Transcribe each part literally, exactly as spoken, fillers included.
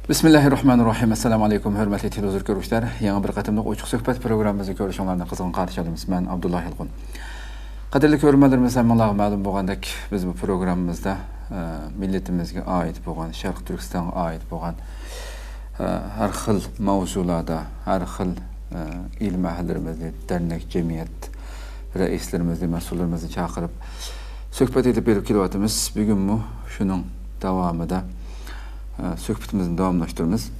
بىسمىللاھىررەھمانىررەھىم. ئەسسالامۇ ئەلەيكۇم، ھۆرمەتلىك تېلېۋىزور كۆرگۈچىلەر. يېڭى بىر قېتىملىق ئوچۇق سۆھبەت پروگراممىمىزنى كۆرۈشۈڭلارنى قىزغىن قارشى ئالىمىز. مەن ئابدۇللا يالقۇن. قەدىرلىك كۆرۈرمەنلىرىمىز، ھەممىڭلارغا مەلۇم بولغاندەك، بىز بۇ پروگراممىمىزدا، ئە، مىللىتىمىزگە ئائىت بولغان، شەرقىي تۈركىستانغا ئائىت بولغان، ئە، ھەر خىل ماۋزۇلاردا، ھەر خىل، ئە، ئىلىم ئەھلىلىرىمىزنى، دەرنەك، جەمئىيەت رەئىسلىرىمىزنى، مەسئۇللىرىمىزنى چاقىرىپ، سۆھبەت ئېلىپ بېرىپ كېلىۋاتىمىز. بۈگۈنمۇ شۇنىڭ داۋامىدا، ئە، سۆھبىتىمىزنى داۋاملاشتۇرىمىز.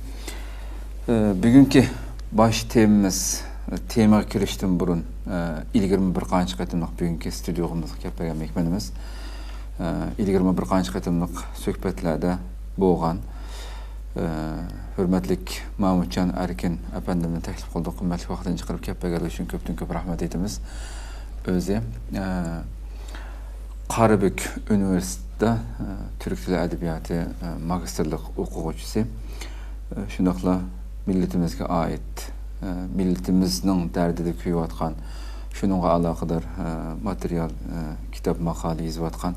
ئە، بۈگۈنكى باش تېمىمىز، تېمىغا كىرىشتىن بۇرۇن، ئە، ئىلگىرىمۇ بىر قانچە قېتىملىق بۈگۈنكى ستۇدىيومىزغا كەپ بەرگەن مېھمىنىمىز، ئە، ئىلگىرىمۇ بىر قانچە قېتىملىق سۆھبەتلەردە بولغان، ئە، ھۆرمەتلىك مامۇتجان ئەركىن ئەپەندىمنى تەكلىپ قىلدۇق. قىممەتلىك ۋاقتىنى چىقىرىپ كەپ بەرگەنلىكى ئۈچۈن كۆپتىن كۆپ رەھمەت ئېيتىمىز. ئۆزى، ئە، قارابۈك ئۇنىۋېرسىتېتىدا، ئە، تۈرك تىلى ئەدەبىياتى، ئە، ماگىستىرلىق ئوقۇغۇچىسى. ئە، شۇنداقلا مىللىتىمىزگە ئائىت، ئە، مىللىتىمىزنىڭ دەردىدە كۆيۈۋاتقان، شۇنىڭغا ئالاقىدار، ئە، ماتېرىيال، ئە، كىتاب، ماقالە يېزىۋاتقان،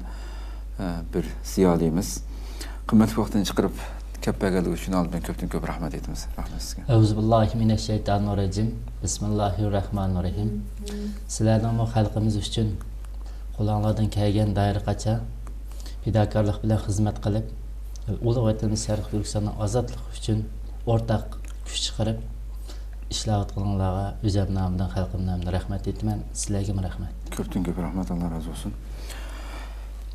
ئە، بىر زىيالىيىمىز. قىممەتلىك ۋاقتىنى چىقىرىپ كەپ بەرگەنلىكى ئۈچۈن ئالدىن كۆپتىن كۆپ رەھمەت ئېيتىمىز. رەھمەت سىزگە. ئەئۇزۇبىللاھىمىنەششەيتانىررەجىم. بىسمىللاھىررەھمانىررەھىم. سىلەرنىڭمۇ خەلقىمىز ئۈچۈن قولۇڭلاردىن كەلگەن دائىرىگىچە پىداكارلىق بىلەن خىزمەت قىلىپ، ئۇلۇغ ۋەتىنىمىز شەرقىي تۈركىستاننىڭ ئازادلىقى ئۈچۈن ئورتاق كۈچ چىقىرىپ ئىشلەۋاتقىنىڭلارغا ئۆزۈم نامىدىن، خەلقىم نامىدىن رەھمەت ئېيتىمەن. سىلەرگىمۇ رەھمەت. كۆپتىن كۆپ رەھمەت، ئاللا رازى بولسۇن.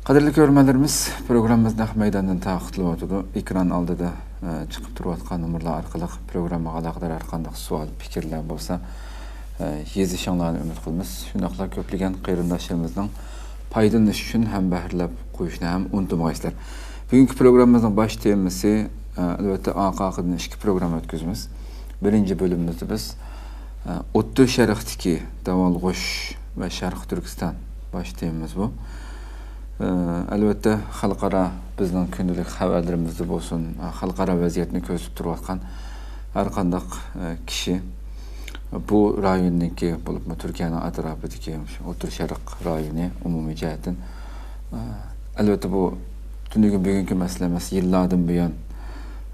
قەدىرلىك كۆرۈرمەنلىرىمىز، پروگراممىمىز نەق مەيداندىن تارقىتىلىۋاتىدۇ. ئېكران ئالدىدا، ئە، چىقىپ تۇرۇۋاتقان نومۇرلار ئارقىلىق پروگراممىغا ئالاقىدار ھەر قانداق سوئال، پىكىرلەر بولسا، ئە، يېزىشىڭلارنى ئۈمىد قىلىمىز. شۇنداقلا كۆپلىگەن قېرىنداشلىرىمىزنىڭ پايدىلىنىشى ئۈچۈن ھەمبەھىرلەپ قويۇشنى ھەم ئۇنتۇمىغايسىلەر. بۈگۈنكى پروگراممىمىزنىڭ باش تېمىسى، ئە، ئەلۋەتتە، ئارقا-ئارقىدىن ئىككى پروگرامما ئۆتكۈزىمىز. بىرىنچى بۆلۈمىمىزدە بىز، ئە، ئوتتۇرا شەرقتىكى داۋالغۇش ۋە شەرقىي تۈركىستان، باش تېمىمىز بۇ. ئە، ئەلۋەتتە، خەلقئارا بىزنىڭ كۈندىلىك خەۋەرلىرىمىزدە بولسۇن، خەلقئارا ۋەزىيەتنى كۆزىتىپ تۇرۇۋاتقان ھەر قانداق، ئە، كىشى بۇ رايوننىڭكى، بولۇپمۇ تۈركىيەنىڭ ئەتراپىدىكى مۇشۇ ئوتتۇرا شەرق رايونى ئومۇمىي جەھەتتىن، ئە، ئەلۋەتتە، بۇ تۈنۈگۈن بۈگۈنكى مەسىلە ئەمەس، يىللاردىن بۇيان،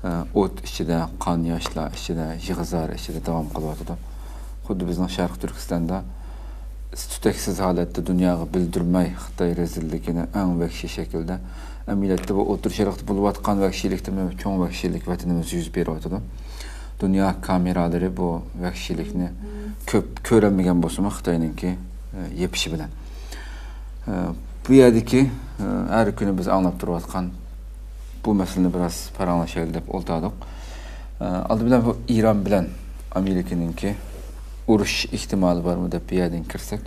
ئە، ئوت ئىچىدە، قان ياشلار ئىچىدە، يىغا-زار ئىچىدە داۋام قىلىۋاتىدۇ. خۇددى بىزنىڭ شەرقىي تۈركىستاندا تۈتەكسىز ھالەتتە دۇنياغا بىلدۈرمەي خىتاي رەزىللىكىنى ئەڭ ۋەھشىي شەكىلدە، ئەمەلىيەتتە بۇ ئوتتۇرا شەرقتە بولۇۋاتقان ۋەھشىيلىكتىنمۇ چوڭ ۋەھشىيلىك ۋەتىنىمىزدە يۈز بېرىۋاتىدۇ. دۇنيا كامېرالىرى بۇ ۋەھشىيلىكنى كۆپ كۆرەلمىگەن بولسىمۇ، خىتاينىڭكى، ئە، يېپىشى بىلەن. ئە، بۇ يەردىكى، ئە، ھەر كۈنى بىز ئاڭلاپ تۇرۇۋاتقان بۇ مەسىلىنى بىراز پاراڭلىشايلى دەپ ئولتۇردۇق. ئە، ئالدى بىلەن بۇ ئىران بىلەن ئامېرىكىنىڭكى ئۇرۇش ئېھتىمالى بارمۇ دەپ بۇ يەردىن كىرسەك.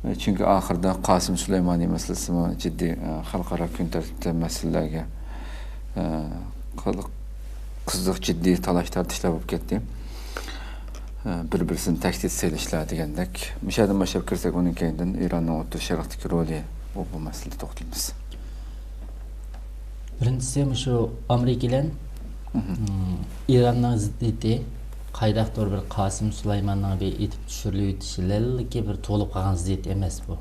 ئە، چۈنكى ئاخىرىدا قاسىم سۇلايمانى مەسىلىسىمۇ جىددىي، ئە، خەلقئارا كۈن تەرتىپتە مەسىلىلەرگە، ئە، قىزىق، جىددىي تالاش-تارتىشلار بولۇپ كەتتى. ئە، بىر-بىرسىنى تەھدىت سېلىشلار دېگەندەك. مۇشۇ يەردىن باشلاپ كىرسەك، ئۇنىڭ كەينىدىن ئىراننىڭ ئوتتۇرا شەرقتىكى رولى، بۇ، بۇ مەسىلىدە توختىلىمىز. بىرىنچىسى، مۇشۇ ئامېرىكا بىلەن، مم، ئىراننىڭ زىددىيىتى قايداقتۇر بىر قاسىم سۇلايماننىڭ بىر ئېتىپ چۈشۈرۈلۈۋېتىشى بىلەنلىكى بىر تولۇپ قالغان زىددىيەت ئەمەس بۇ.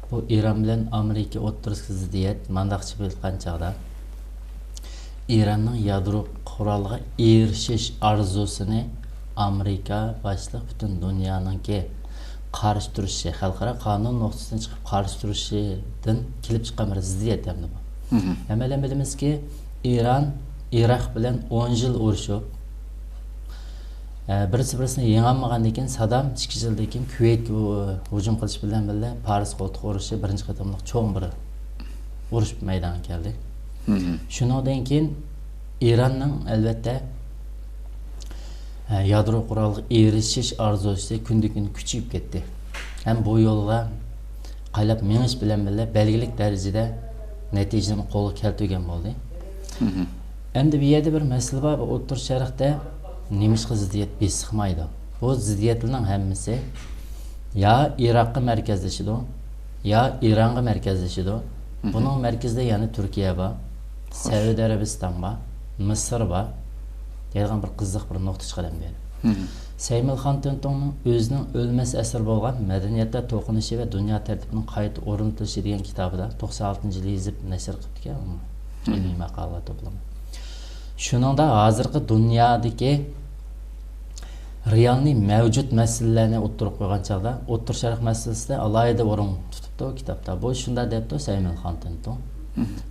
بۇ ئىران بىلەن ئامېرىكا ئوتتۇرىسىدىكى زىددىيەت مانداقچە بىلىپ ئېيتقان چاغدا، ئىراننىڭ يادرو قورالىغا ئېرىشىش ئارزۇسىنى ئامېرىكا باشلىق پۈتۈن دۇنيانىڭكى قارشى تۇرۇشى، خەلقئارا قانۇن نۇقتىسىدىن چىقىپ قارشى تۇرۇشىدىن كېلىپ چىققان بىر زىددىيەت ئەمدى بۇ. مم. ھەممەيلەن بىلىمىزكى، ئىران ئىراق بىلەن ئون يىل ئۇرۇشۇپ، ئە، بىرسى بىرسىنى يېڭالمىغاندىن كېيىن، سادام ئىككى يىلدىن كېيىن كۇۋەيتكە ھۇ-، ھۇجۇم قىلىش بىلەن بىللە، پارس قولتۇق ئۇرۇشى بىرىنچى قېتىملىق چوڭ بىر ئۇرۇش مەيدانغا كەلدى. مم. شۇنىڭدىن كېيىن ئىراننىڭ، ئەلۋەتتە، ئە، يادرو قورالغا ئېرىشىش ئارزۇسى كۈندىن-كۈن كۈچىيىپ كەتتى. ھەم بۇ يولغا قايلاپ مېڭىش بىلەن بىللە بەلگىلىك دەرىجىدە نەتىجىنى قولغا كەلتۈرگەن بولدى. مم. ئەمدى بۇ يەردە بىر مەسىلە بار، بۇ ئوتتۇرا شەرقتە نېمىشقا زىددىيەت بېسىقمايدۇ؟ بۇ زىددىيەتلەرنىڭ ھەممىسى يا ئىراققا مەركەزلىشىدۇ، يا ئىرانغا مەركەزلىشىدۇ. مم. بۇنىڭ مەركىزىدە يەنە تۈركىيە بار، خوش. سەئۇدى ئەرەبىستان بار، مىسىر بار دەيدىغان بىر قىزىق بىر نۇقتا چىقىدۇ ئەمدى. مم. سەيمىل خان تۈنتۇڭنىڭ ئۆزىنىڭ ئۆلمەس ئەسىرى بولغان مەدەنىيەتلەر توقۇنۇشى ۋە دۇنيا تەرتىپىنىڭ قايتا ئورنىتىلىشى دېگەن كىتابىدا توقسان ئالتىنچى يىلى يېزىپ نەشر قىپتىكەن، مم. ئىلمىي ماقالىلەر توپلىمى. شۇنىڭدا ھازىرقى دۇنيادىكى رېئالنىي مەۋجۇت مەسىلىلەرنى ئوتتۇرىغا قويغان چاغدا، ئوتتۇرا شەرق مەسىلىسىدە ئالاھىدە ئورۇن تۇتۇپتۇ كىتابتا. بۇ شۇنداق دەپتۇ سەيمەن خانتىنتۇ،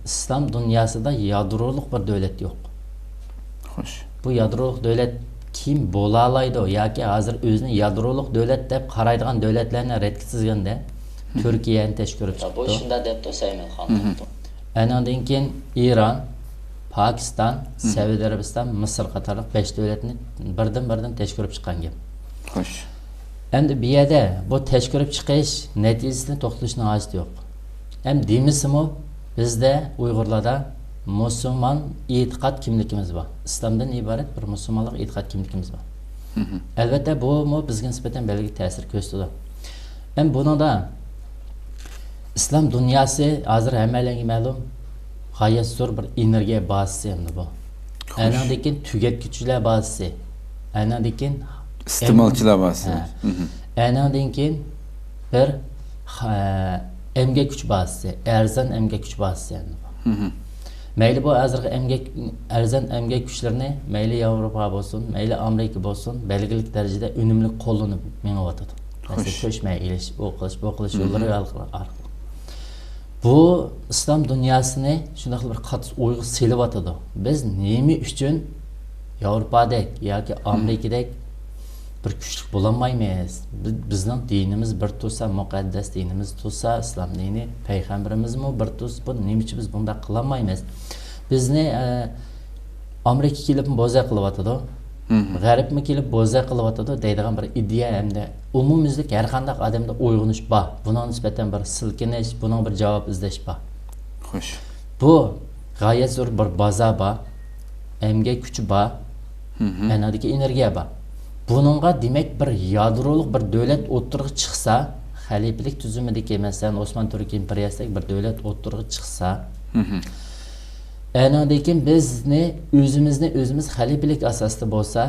ئىسلام دۇنياسىدا يادرولۇق بىر دۆلەت يوق. خوش. بۇ يادرولۇق دۆلەت كىم بولالايدۇ ياكى ھازىر ئۆزىنى يادرولۇق دۆلەت دەپ قارايدىغان دۆلەتلەرنى رەتكە تىزگەندە، تۈركىيەنى تەشكىل قىلىپ چىقىپتۇ. بۇ شۇنداق دەپتۇ سەيمەن خانتىنتۇ. ئەنىڭدىن كېيىن ئىران، پاكىستان، سەئۇدى ئەرەبىستان، مىسىر قاتارلىق بەش دۆلەتنى بىردىن-بىردىن تەشكۈرۈپ چىققان گەپ. خوش. ئەمدى بۇ يەردە بۇ تەشكۈرۈپ چىقىش نەتىجىسىنى توختىتىشنىڭ ھاجىتى يوق. ئەمدى دېمىسىمۇ، بىزدە، ئۇيغۇرلاردا مۇسۇلمان ئېتىقاد كىملىكىمىز بار. ئىسلامدىن ئىبارەت بىر مۇسۇلمانلىق ئېتىقاد كىملىكىمىز بار. ئەلۋەتتە، بۇمۇ بىزگە نىسبەتەن بەلگىلىك تەسىر كۆرسىتىدۇ. ئەمدى بۇنىڭدا ئىسلام دۇنياسى ھازىر ھەممەيلەنگە مەلۇم، غايەت زور بىر ئېنېرگىيە بازىسى ئەمدى بۇ. خوش. ئەنىڭدىن كېيىن تۈگەتكۈچىلەر بازىسى. ئەنىڭدىن كېيىن ئىستېمالچىلار بازىسى. ھە. ئەنىڭدىن كېيىن بىر، ھە، ئەمگەك كۈچى بازىسى، ئەرزان ئەمگەك كۈچى بازىسى ئەمدى بۇ. مەيلى بۇ ھازىرقى ئەمگەك، ئەرزان ئەمگەك كۈچلىرىنى مەيلى ياۋروپا بولسۇن، مەيلى ئامېرىكا بولسۇن، بەلگىلىك دەرىجىدە ئۈنۈملۈك قوللىنىپ مېڭىۋاتىدۇ. مەسىلەن، خوش. كۆچمە ئېلىش، ئۇ قىلىش، بۇ قىلىش يوللىرى ئارقىلىق. بۇ ئىسلام دۇنياسىنى شۇنداق بىر قاتتىق ئويغا سېلىۋاتىدۇ. بىز نېمە ئۈچۈن ياۋروپادەك ياكى ئامېرىكىدەك بىر كۈچلۈك بولالمايمىز؟ بىز، بىزنىڭ دىنىمىز بىر تۇرسا، مۇقەددەس دىنىمىز تۇرسا، ئىسلام دىنى، پەيغەمبىرىمىزمۇ بىر تۇرسا، بۇ نېمە ئۈچۈن بىز بۇنداق قىلالمايمىز؟ بىزنى، ئە، ئامېرىكا كېلىپمۇ بوزەك قىلىۋاتىدۇ، غەربمۇ كېلىپ بوزەك قىلىۋاتىدۇ دەيدىغان بىر ئىدىيە ھەمدە ئومۇميۈزلۈك ھەر قانداق ئادەمدە ئويغىنىش بار. بۇنىڭغا نىسبەتەن بىر سىلكىنىش، بۇنىڭغا بىر جاۋاب ئىزدەش بار. خوش. بۇ غايەت زور بىر بازار بار، ئەمگەك كۈچى بار، ئەنىڭدىكى ئېنېرگىيە بار. بۇنىڭغا دېمەك بىر يادرولۇق بىر دۆلەت ئوتتۇرىغا چىقسا، خەلىپىلىك تۈزۈمىدىكى، مەسىلەن، ئوسمان تۈرك ئىمپېرىيەسىدەك بىر دۆلەت ئوتتۇرىغا چىقسا، ئەنىڭدىن كېيىن بىزنى، ئۆزىمىزنى ئۆزىمىز خەلىپىلىك ئاساستا بولسا،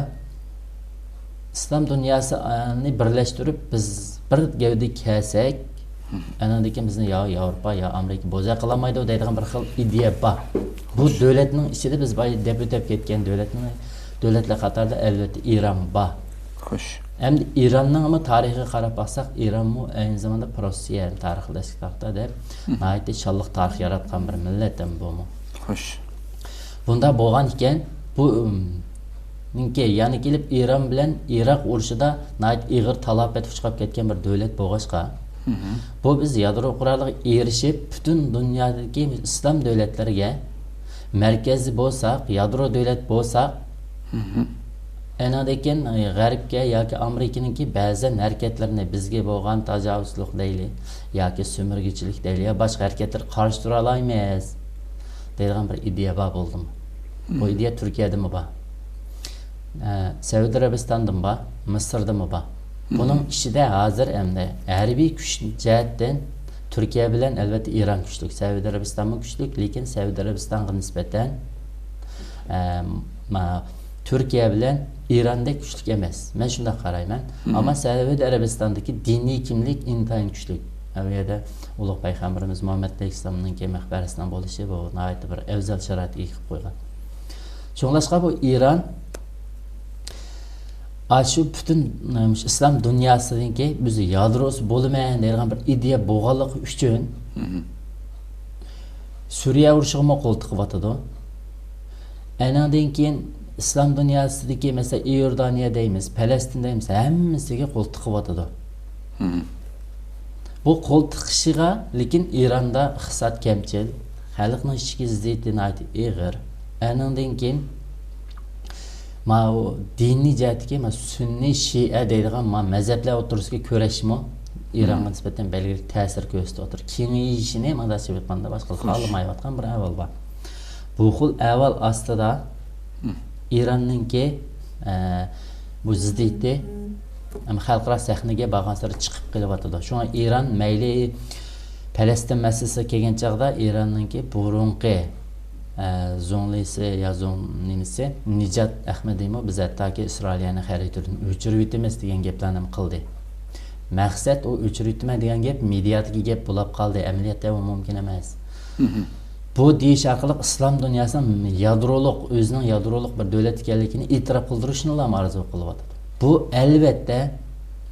ئىسلام دۇنياسىنى بىرلەشتۈرۈپ، بىز بىر گەۋدىگە كەلسەك، ئەنىڭدىن كېيىن بىزنى يا ياۋروپا، يا ئامېرىكا بوزەك قىلالمايدۇ دەيدىغان بىر خىل ئىدىيە بار. بۇ دۆلەتنىڭ ئىچىدە بىز بايا دەپ ئۆتۈپ كەتكەن دۆلەتنىڭ، دۆلەتلەر قاتارىدا ئەلۋەتتە ئىران بار. خوش. ئەمدى ئىراننىڭمۇ تارىخىغا قاراپ باقساق، ئىرانمۇ ئەينى زاماندا پروسىيەنى تارىخلاشلىق ھەققىدە دەپ ناھايىتى شانلىق تارىخ ياراتقان بىر مىللەت ھەم بۇمۇ. خوش. بۇنداق بولغان ئىكەن، بۇ، ئىم، نىڭكى يەنە كېلىپ ئىران بىلەن ئىراق ئۇرۇشىدا ناھايىتى ئېغىر تالاپەتكە ئۇچراپ كەتكەن بىر دۆلەت بولغاچقا، بۇ بىز يادرو قورالىغا ئېرىشىپ، پۈتۈن دۇنيادىكى ئىسلام دۆلەتلىرىگە مەركەزى بولساق، يادرو دۆلەت بولساق، ئەنىڭدىن كېيىن، ئى، غەربكە ياكى ئامېرىكىنىڭكى بەزەن ھەرىكەتلىرىنى بىزگە بولغان تاجاۋۇزچىلىق دەيلى ياكى سۈمۈرگىچىلىك دەيلى يا باشقا ھەرىكەتلەرگە قارشى تۇرالايمىز دەيدىغان بىر ئىدىيە بار بولدىمۇ؟ بۇ ئىدىيە تۈركىيەدىمۇ بار. ئە، سەئۇدى ئەرەبىستاندىمۇ بار، مىسىردىمۇ بار. بۇنىڭ ئىچىدە ھازىر ئەمدى ھەربىي كۈچ جەھەتتىن تۈركىيە بىلەن ئەلۋەتتە ئىران كۈچلۈك، سەئۇدى ئەرەبىستانمۇ كۈچلۈك، لېكىن سەئۇدى ئەرەبىستانغا نىسبەتەن، ئە، ما-، تۈركىيە بىلەن ئىراندەك كۈچلۈك ئەمەس. مەن شۇنداق قارايمەن. ئەمما سەئۇدى ئەرەبىستاندىكى دىنىي كىملىك ئىنتايىن كۈچلۈك. ئە، ئۇ يەردە ئۇلۇغ پەيغەمبىرىمىز مۇھەممەد ئەلەيھىسسالامنىڭكى مەقبەرىسىنىڭ بولۇشى بۇ ناھايىتى بىر ئەۋزەل شارائىتقا ئىگە قىلىپ قويغان. شۇڭلاشقا بۇ ئىران ئاشۇ پۈتۈن، ئىم، ئىسلام دۇنياسىنىڭكى ئۆزى يادروسى بولىمەن دەيدىغان بىر ئىدىيە بولغانلىقى ئۈچۈن سۈرىيە ئۇرۇشىغىمۇ قول تىقىۋاتىدۇ. ئەنىڭدىن كېيىن ئىسلام دۇنياسىدىكى، مەسىلەن، ئىئوردانىيە دەيمىز، پەلەستىن دەيمىز، ھەممىسىگە قول تىقىۋاتىدۇ. بۇ قول تىقىشىغا، لېكىن ئىراندا ئىقتىساد كەمچىل، خەلقنىڭ ئىچكى زىددىيىتى ناھايىتى ئېغىر. ئەنىڭدىن كېيىن ماۋۇ دىنىي جەھەتتىكى، ما، سۈننىي شىئە دەيدىغان، ما، مەزھەپلەر ئوتتۇرىسىدىكى كۈرەشمۇ ئىرانغا نىسبەتەن بەلگىلىك تەسىر كۆرسىتىۋاتىدۇ. كېڭىيىشىنى مۇنداقچە ئېيتقاندا باشقا خالىمايۋاتقان بىر ئەھۋال بار. بۇ خىل ئەھۋال ئاستىدا ئىراننىڭكى، ئە، بۇ زىددىيىتى، ئەم، خەلقئارا سەھنىگە بارغانسېرى چىقىپ قېلىۋاتىدۇ. شۇڭا ئىران مەيلى پەلەستىن مەسىلىسىگە كەلگەن چاغدا ئىراننىڭكى بۇرۇنقى، ئە، زۇڭلىسى يا زۇڭ نېمىسى، نىجات ئەخمىدىمۇ بىز ھەتتاكى ئىسرائىلىيەنى خەرىتىدىن ئۆچۈرۈۋېتىمىز دېگەن گەپلەرنىمۇ قىلدى. مەقسەت ئۇ ئۆچۈرۈۋېتىمەن دېگەن گەپ مېدىيادىكى گەپ بولاپ قالدى. ئەمەلىيەتتە ئۇ مۇمكىن ئەمەس. بۇ دېيىش ئارقىلىق ئىسلام دۇنياسىنىڭ يادرولۇق، ئۆزىنىڭ يادرولۇق بىر دۆلەت ئىكەنلىكىنى ئېتىراپ قىلدۇرۇشنىلا ئارزۇ قىلىۋاتىدۇ. بۇ، ئەلۋەتتە،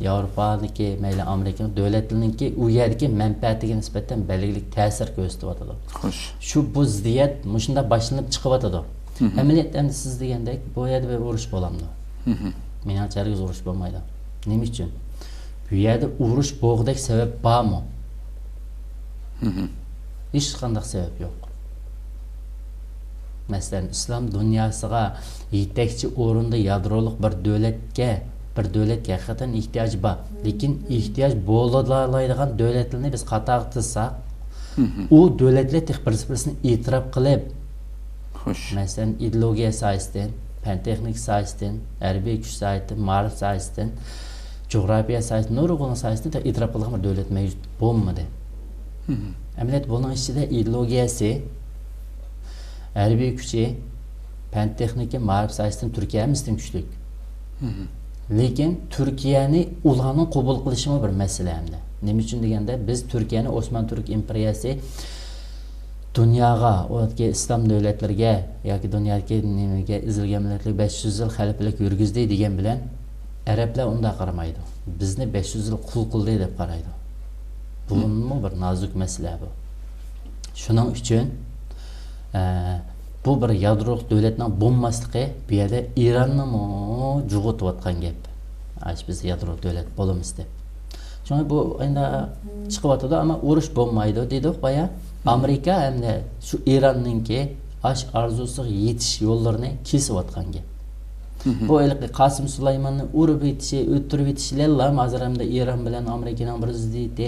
ياۋروپادىكى، مەيلى ئامېرىكىنىڭ دۆلەتلىرىنىڭكى ئۇ يەردىكى مەنپەئەتىگە نىسبەتەن بەلگىلىك تەسىر كۆرسىتىۋاتىدۇ. خوش. شۇ، بۇ زىددىيەت مۇشۇنداق باشلىنىپ چىقىۋاتىدۇ. مھم. ئەمەلىيەتتە ئەمدى سىز دېگەندەك بۇ يەردە بىر ئۇرۇش بولامدۇ؟ مھم. مېنىڭچە ھەرگىز ئۇرۇش بولمايدۇ. نېمە ئۈچۈن؟ بۇ يەردە ئۇرۇش بولغۇدەك سەۋەب بارمۇ؟ مھم. ھېچقانداق سەۋەب يوق. مەسىلەن، ئىسلام دۇنياسىغا يېتەكچى ئورۇندا يادرولۇق بىر دۆلەتكە، بىر دۆلەتكە ھەقىقەتەن ئېھتىياجى بار. لېكىن ئېھتىياج بولۇۋالالايدىغان دۆلەتلەرنى بىز قاتارغا تىزساق، مھم. ئۇ دۆلەتلەر تېخى بىرسى-بىرسىنى ئېتىراپ قىلىپ، خوش. مەسىلەن، ئىدېئولوگىيە ساھەسىدىن، پەن تېخنىكا ساھەسىدىن، ھەربىي كۈچ ساھەسىدىن، مائارىپ ساھەسىدىن، جۇغراپىيە ساھەسىدىن، نۇرغۇن ساھەسىدىن ئېتىراپ قىلغان بىر دۆلەت مەۋجۇت بولمىدى. مھم. ئەمەلىيەتتە بۇنىڭ ئىچىدە ئىدېئولوگىيەسى، ھەربىي كۈچى، پەن تېخنىكا، مائارىپ ساھەسىدىن تۈركىيە ھەممىسىدىن كۈچلۈك. مھم. لېكىن تۈركىيەنى ئۇلارنىڭ قوبۇل قىلىشىمۇ بىر مەسىلە ئەمدى. نېمە ئۈچۈن دېگەندە، بىز تۈركىيەنى ئوسمان تۈرك ئىمپېرىيەسى دۇنياغا، ئۇ ئىسلام دۆلەتلىرىگە ياكى دۇنيادىكى نېمىگە ئېزىلگەن مىللەتلەرگە بەش يۈز يىل خەلىپىلىك يۈرگۈزدى دېگەن بىلەن، ئەرەبلەر ئۇنداق قارىمايدۇ. بىزنى بەش يۈز يىل قۇل قىلدى دەپ قارايدۇ. بۇمۇ بىر نازۇك مەسىلە بۇ. شۇنىڭ ئۈچۈن، ئە، بۇ بىر يادرولۇق دۆلەتنىڭ بولماسلىقى بۇ يەردە ئىراننىمۇ جۇغۇتۇۋاتقان گەپ. ئاش بىز يادرولۇق دۆلەت بولىمىز دەپ. شۇڭا بۇ ئەمدى چىقىۋاتىدۇ، ئەمما ئۇرۇش بولمايدۇ دېدۇق بايا. ئامېرىكا ئەمدى شۇ ئىراننىڭكى ئاش ئارزۇسىغا يېتىش يوللىرىنى كېسىۋاتقان گەپ. بۇ ھېلىقى قاسىم سۇلايماننى ئۇرۇپ يېتىشى، ئۆلتۈرۈپ يېتىشى بىلەنلا ھازىر ئەمدى ئىران بىلەن ئامېرىكىنىڭ بىر زىددىيىتى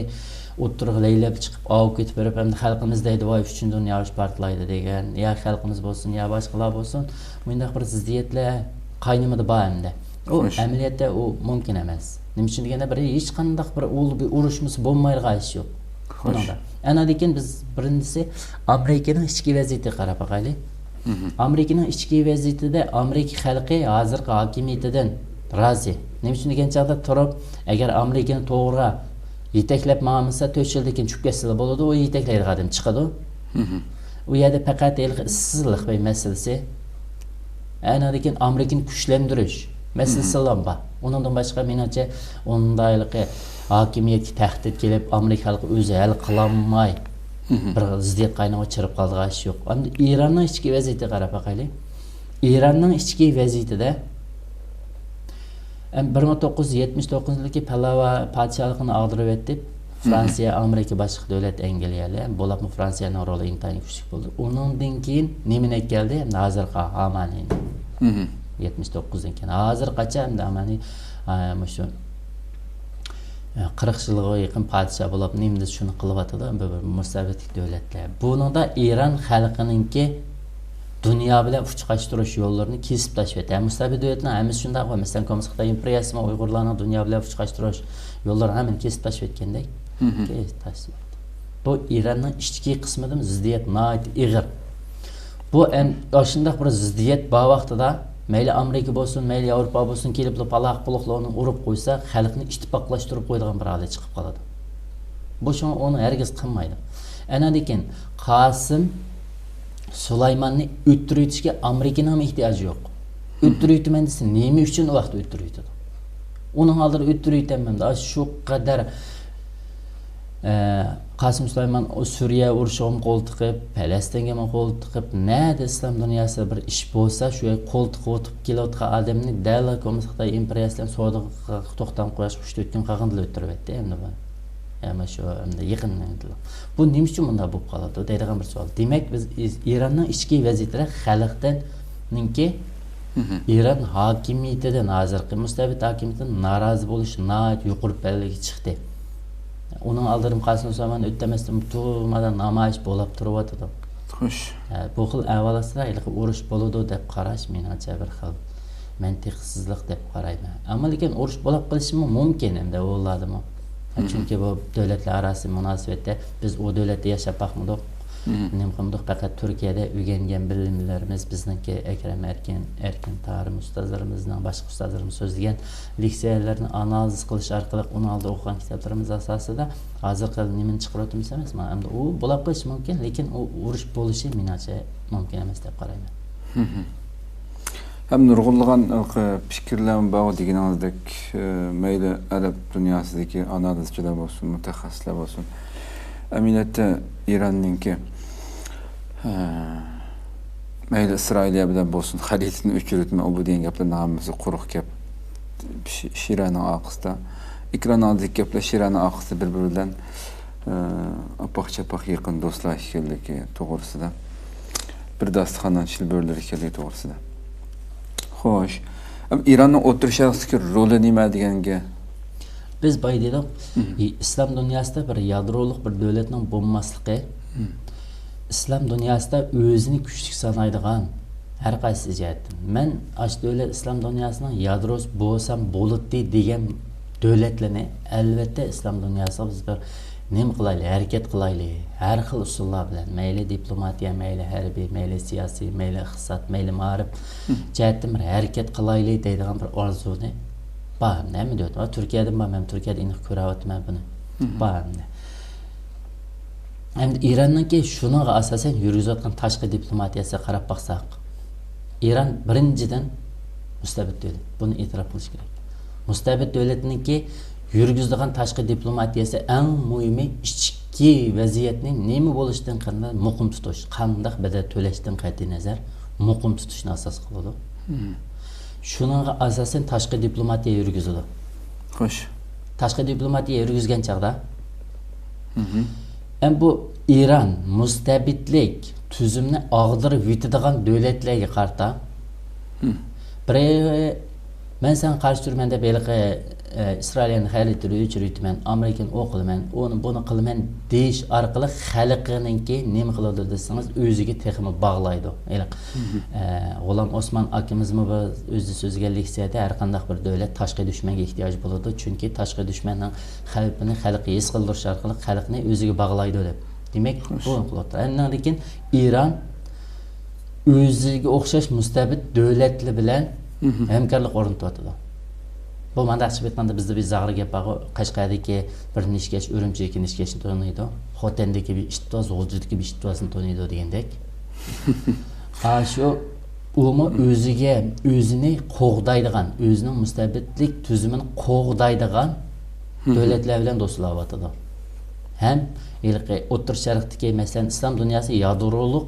ئوتتۇرىغا لەيلەپ چىقىپ، ئاۋۇپ كېتىپ بېرىپ، ئەمدى خەلقىمىز دەيدۇ، ۋاي، ئۈچىنچى دۇنيا ئۇرۇشى پارتلايدۇ دېگەن، يا خەلقىمىز بولسۇن، يا باشقىلار بولسۇن، مۇنداق بىر زىددىيەتلەر قاينىمىدا بار ئەمدى. ئۇ خوش. ئەمەلىيەتتە ئۇ مۇمكىن ئەمەس. نېمە ئۈچۈن دېگەندە، بىر ھېچقانداق بىر ئۇل بىر ئۇرۇشمىسى بولمايدىغان ئىش يوق. خوش. بۇنىڭدا. ئەنەدىكىن بىز بىرىنچىسى ئامېرىكىنىڭ ئىچكى ۋەزىيىتىگە قاراپ باقايلى. ئامېرىكىنىڭ ئىچكى ۋەزىيىتىدە ئامېرىكا خەلقى ھازىرقى ھاكىمىيىتىدىن رازى. نېمە ئۈچۈن دېگەن چاغدا تۇرۇپ، ئەگەر ئامېرىكىنى توغرا يېتەكلەپ ماڭالمىسا، تۆت يىلدىن كېيىن چۈشۈپ كەتسىلا بولىدۇ، ئۇ يېتەكلەيدىغان ئادەم چىقىدۇ. ئۇ يەردە پەقەت ھېلىقى ئىشسىزلىق مەسىلىسى، ئەنەدىكىن ئامېرىكىنى كۈچلەندۈرۈش مەسىلىسىلا بار. ئۇنىڭدىن باشقا، مېنىڭچە، ئۇنداق ھېلىقى ھاكىمىيەتكە تەھدىت كېلىپ، ئامېرىكا خەلقى ئۆزى ھەل قىلالماي، بىر زىددىيەت قاينىغا چىرىپ قالىدىغان ئىش يوق. ئەمدى ئىراننىڭ ئىچكى ۋەزىيىتىگە قاراپ باقايلى. ئىراننىڭ ئىچكى ۋەزىيىتىدە، ئەم، بىر مىڭ توققۇز يۈز يەتمىش توققۇزىنچى يىلدىكى پەللاۋا پادىشاھلىقىنى ئاغدۇرۇۋەتتى. فرانسىيە، ئامېرىكا، باشقا دۆلەت ئەنگلىيەلەر. بولۇپمۇ فرانسىيەنىڭ رولى ئىنتايىن كۈچلۈك بولدى. ئۇنىڭدىن كېيىن نېمىنى ئەكەلدى؟ ھازىرقى ھامانىنى. يەتمىش توققۇزدىن كېيىن. ھازىرغىچە ئەمدى ھامانى، ئا، مۇشۇ، ئە، قىرىق يىلغا يېقىن پادىشاھ بولۇپ، نېمىدە شۇنى قىلىۋاتىدۇ، بىر، بىر مۇستەبىت دۆلەتلەر. بۇنىڭدا ئىران خەلقىنىڭكى دۇنيا بىلەن ئۇچقاشتۇرۇش يوللىرىنى كېسىپ تاشلىۋەتتى. ھەم مۇستەبىت دۆلەتنىڭ ھەممىسى شۇنداق، مەسىلەن، كوممۇنىست خىتاي ئىمپېرىيەسىمۇ ئۇيغۇرلارنىڭ دۇنيا بىلەن ئۇچقاشتۇرۇش يوللىرىنى ھەممىنى كېسىپ تاشلىۋەتكەندەك، كېسىپ تاشلىۋەتتى. بۇ ئىراننىڭ ئىچكى قىسمىدىمۇ زىددىيەت ناھايىتى ئېغىر. بۇ ئەن-، ئاشۇنداق بىر زىددىيەت بار ۋاقتىدا، مەيلى ئامېرىكا بولسۇن، مەيلى ياۋروپا بولسۇن، كېلىپلا پالاق پۇلۇقلارنى ئۇرۇپ قويسا، خەلقنى ئىتتىپاقلاشتۇرۇپ قويىدىغان بىر ھالەت چىقىپ قالىدۇ. بۇ شۇڭا ئۇنى ھەرگىز قىلمايدۇ. ئەنەدىكىن قاسىم سۇلايماننى ئۆلتۈرۈۋېتىشكە ئامېرىكىنىڭمۇ ئېھتىياجى يوق. ئۆلتۈرۈۋېتىمەن دېسە، نېمە ئۈچۈن ئۇ ۋاقىتتا ئۆلتۈرۈۋېتىدۇ؟ ئۇنىڭ ئالدىدا ئۆلتۈرۈۋېتەلمەمدۇ؟ ئاشۇ قەدەر، ئە، قاسىم سۇلايمان ئۇ سۈرىيە ئۇرۇشىغىمۇ قول تىقىپ، پەلەستىنگىمۇ قول تىقىپ، نەدە ئىسلام دۇنياسىدا بىر ئىش بولسا، شۇ يەرگە قول تىقىۋېتىپ كېلىۋاتقان ئادەمنى دەل كوممۇنىست خىتاي ئىمپېرىيەسى بىلەن سودىغا توختام قويۇشقا ئۈچ تۆت كۈن قالغىنىلا ئۆلتۈرۈۋەتتى ئەمدى بۇ. ئەمما شۇ ئەمدى يېقىن، بۇ نېمە ئۈچۈن بۇنداق بولۇپ قالىدۇ دەيدىغان بىر سوئال. دېمەك، بىز ئىز-، ئىراننىڭ ئىچكى ۋەزىيىتىدە خەلقتىنكى، ئىران ھاكىمىيىتىدىن، ھازىرقى مۇستەبىت ھاكىمىيىتىدىن نارازى بولۇش ناھايىتى يۇقىرى پەللىگە چىقتى. ئۇنىڭ ئالدىدا قاسىم سۇلايمان ئۆتەمەستىن تۇرمىدا نامايىش بولۇپ تۇرۇۋاتىدۇ. خوش. ئە، بۇ خىل ئەھۋال ئاستىدا ھېلىقى ئۇرۇش بولىدۇ دەپ قاراش مېنىڭچە بىر خىل مەنتىقسىزلىق دەپ قارايمەن. ئەمما لېكىن ئۇرۇش بولۇپ قېلىشىمۇ مۇمكىن ئەمدى ئۇلاردىمۇ. ھە، چۈنكى بۇ دۆلەتلەر ئاراسى مۇناسىۋەتتە بىز ئۇ دۆلەتتە ياشاپ باقمىدۇق. نېمە قىلمىدۇق، پەقەت تۈركىيەدە ئۆگەنگەن بىلىملىرىمىز، بىزنىڭكى ئەكرەم ئەركىن، ئەركىن تارىم ئۇستازلىرىمىزنىڭ، باشقا ئۇستازلىرىمىز سۆزلىگەن لېكسىيەلەرنى ئانالىز قىلىش ئارقىلىق، ئۇنىڭ ئالدىدا ئوقۇغان كىتابلىرىمىز ئاساسىدا ھازىرقى نېمىنى چىقىرىۋاتىمىز ئەمەسمۇ؟ ئەمدى ئۇ بولاپ قېلىشى مۇمكىن، لېكىن ئۇ ئۇرۇش بولۇشى مېنىڭچە مۇمكىن ئەمەس دەپ قارايمەن. ھەم نۇرغۇنلىغان ھېلىقى پىكىرلەرمۇ بار دېگىنىڭىزدەك، ئى، مەيلى ئەرەب دۇنياسىدىكى ئانالىزچىلار بولسۇن، مۇتەخەسسىسلەر بولسۇن. ئەمەلىيەتتە ئىراننىڭكى، ئى، مەيلى ئىسرائىلىيە بىلەن بولسۇن، خەرىتىنى ئۆچۈرۈۋېتىمەن، ئۇ بۇ دېگەن گەپلەرنىڭ ھەممىسى قۇرۇق گەپ. شى-، شىرەنىڭ ئارقىسىدا، ئېكران ئالدىدىكى گەپلەر شىرەنىڭ ئارقىسىدا بىر-بىرى بىلەن، ئى، ئاپاق-چاپاق يېقىن دوستلار ئىكەنلىكى توغرىسىدا. بىر داستىخاننىڭ شىلبۆرىلىرى ئىكەنلىكى توغرىسىدا. خوش. ئەم، ئىراننىڭ ئوتتۇرا شەرقتىكى رولى نېمە دېگەنگە؟ بىز بايا دېدۇق، ئى، ئىسلام دۇنياسىدا بىر يادرولۇق بىر دۆلەتنىڭ بولماسلىقى ئىسلام دۇنياسىدا ئۆزىنى كۈچلۈك سانايدىغان ھەر قايسى جەھەتتىن. مەن ئاشۇ دۆلەت ئىسلام دۇنياسىنىڭ يادروسى بولسام بولاتتى دېگەن دۆلەتلەرنى، ئەلۋەتتە، ئىسلام دۇنياسىغا بىز بىر نېمە قىلايلى، ھەرىكەت قىلايلى، ھەر خىل ئۇسۇللار بىلەن، مەيلى دىپلوماتىيە، مەيلى ھەربىي، مەيلى سىياسىي، مەيلى ئىقتىساد، مەيلى مائارىپ جەھەتتىن بىر ھەرىكەت قىلايلى دەيدىغان بىر ئارزۇنى بار. ھەمدە ھەممە دۆلەت بار، تۈركىيەدىمۇ بار، مەن تۈركىيەدە ئېنىق كۆرۈۋاتىمەن بۇنى. بار ھەمدە. ئەمدى ئىراننىڭكى شۇنىڭغا ئاساسەن يۈرگۈزۈۋاتقان تاشقى دىپلوماتىيەسىگە قاراپ باقساق، ئىران بىرىنچىدىن مۇستەبىت دۆلەت. بۇنى ئېتىراپ قىلىش كېرەك. مۇستەبىت دۆلەتنىڭكى يۈرگۈزىدىغان تاشقى دىپلوماتىيەسى ئەڭ مۇھىمى ئىچكى ۋەزىيەتنى نېمە بولۇشىدىن قەتئىينەزەر مۇقىم تۇتۇش، قانداق بەدەل تۆلەشتىن قەتئىينەزەر مۇقىم تۇتۇشنى ئاساس قىلىدۇ. شۇنىڭغا ئاساسەن تاشقى دىپلوماتىيە يۈرگۈزىدۇ. خوش. تاشقى دىپلوماتىيە يۈرگۈزگەن چاغدا، ئەم بۇ ئىران مۇستەبىتلىك تۈزۈمنى ئاغدۇرۇۋېتىدىغان دۆلەتلەرگە قارىتا، بىرى، مەن ساڭا قارشى تۇرىمەن دەپ ھېلىقى، ئە، ئىسرائىلىيەنىڭ خەرىتىنى ئۆچۈرۈۋېتىمەن، ئامېرىكىنى ئوق قىلىمەن، ئۇنى، بۇنى قىلىمەن دېيىش ئارقىلىق خەلقىنىڭكى نېمە قىلىدۇ دېسىڭىز، ئۆزىگە تېخىمۇ باغلايدۇ. ھېلىقى، ئە، غۇلام ئوسمان ئاكىمىزمۇ بىر ئۆزى سۆزلىگەن لېكسىيەدە، ھەر قانداق بىر دۆلەت تاشقى دۈشمەنگە ئېھتىياجى بولىدۇ، چۈنكى تاشقى دۈشمەننىڭ خەۋپىنى خەلققە ھېس قىلدۇرۇش ئارقىلىق خەلقنى ئۆزىگە باغلايدۇ دەپ. دېمەك، بۇ قىلىۋاتىدۇ. ئاندىن كېيىن ئىران ئۆزىگە ئوخشاش مۇستەبىت دۆلەتلەر بىلەن ھەمكارلىق ئورنىتىۋاتىدۇ. بۇ مانداقچە ئېيتقاندا، بىزدە بىر زاغرا گەپ بارغۇ، قەشقەردىكى بىر نىشكەش ئۈرۈمچىدىكى نىشكەشنى تونۇيدۇ، خوتەندىكى بىر ئىتتىۋاز غۇلجىدىكى بىر ئىتتىۋازنى تونۇيدۇ دېگەندەك. ھا، شۇ، ئۇمۇ ئۆزىگە، ئۆزىنى قوغدايدىغان، ئۆزىنىڭ مۇستەبىتلىك تۈزۈمىنى قوغدايدىغان دۆلەتلەر بىلەن دوستلىشىۋاتىدۇ. ھەم ھېلىقى ئوتتۇرا شەرقتىكى، مەسىلەن، ئىسلام دۇنياسى يادرولۇق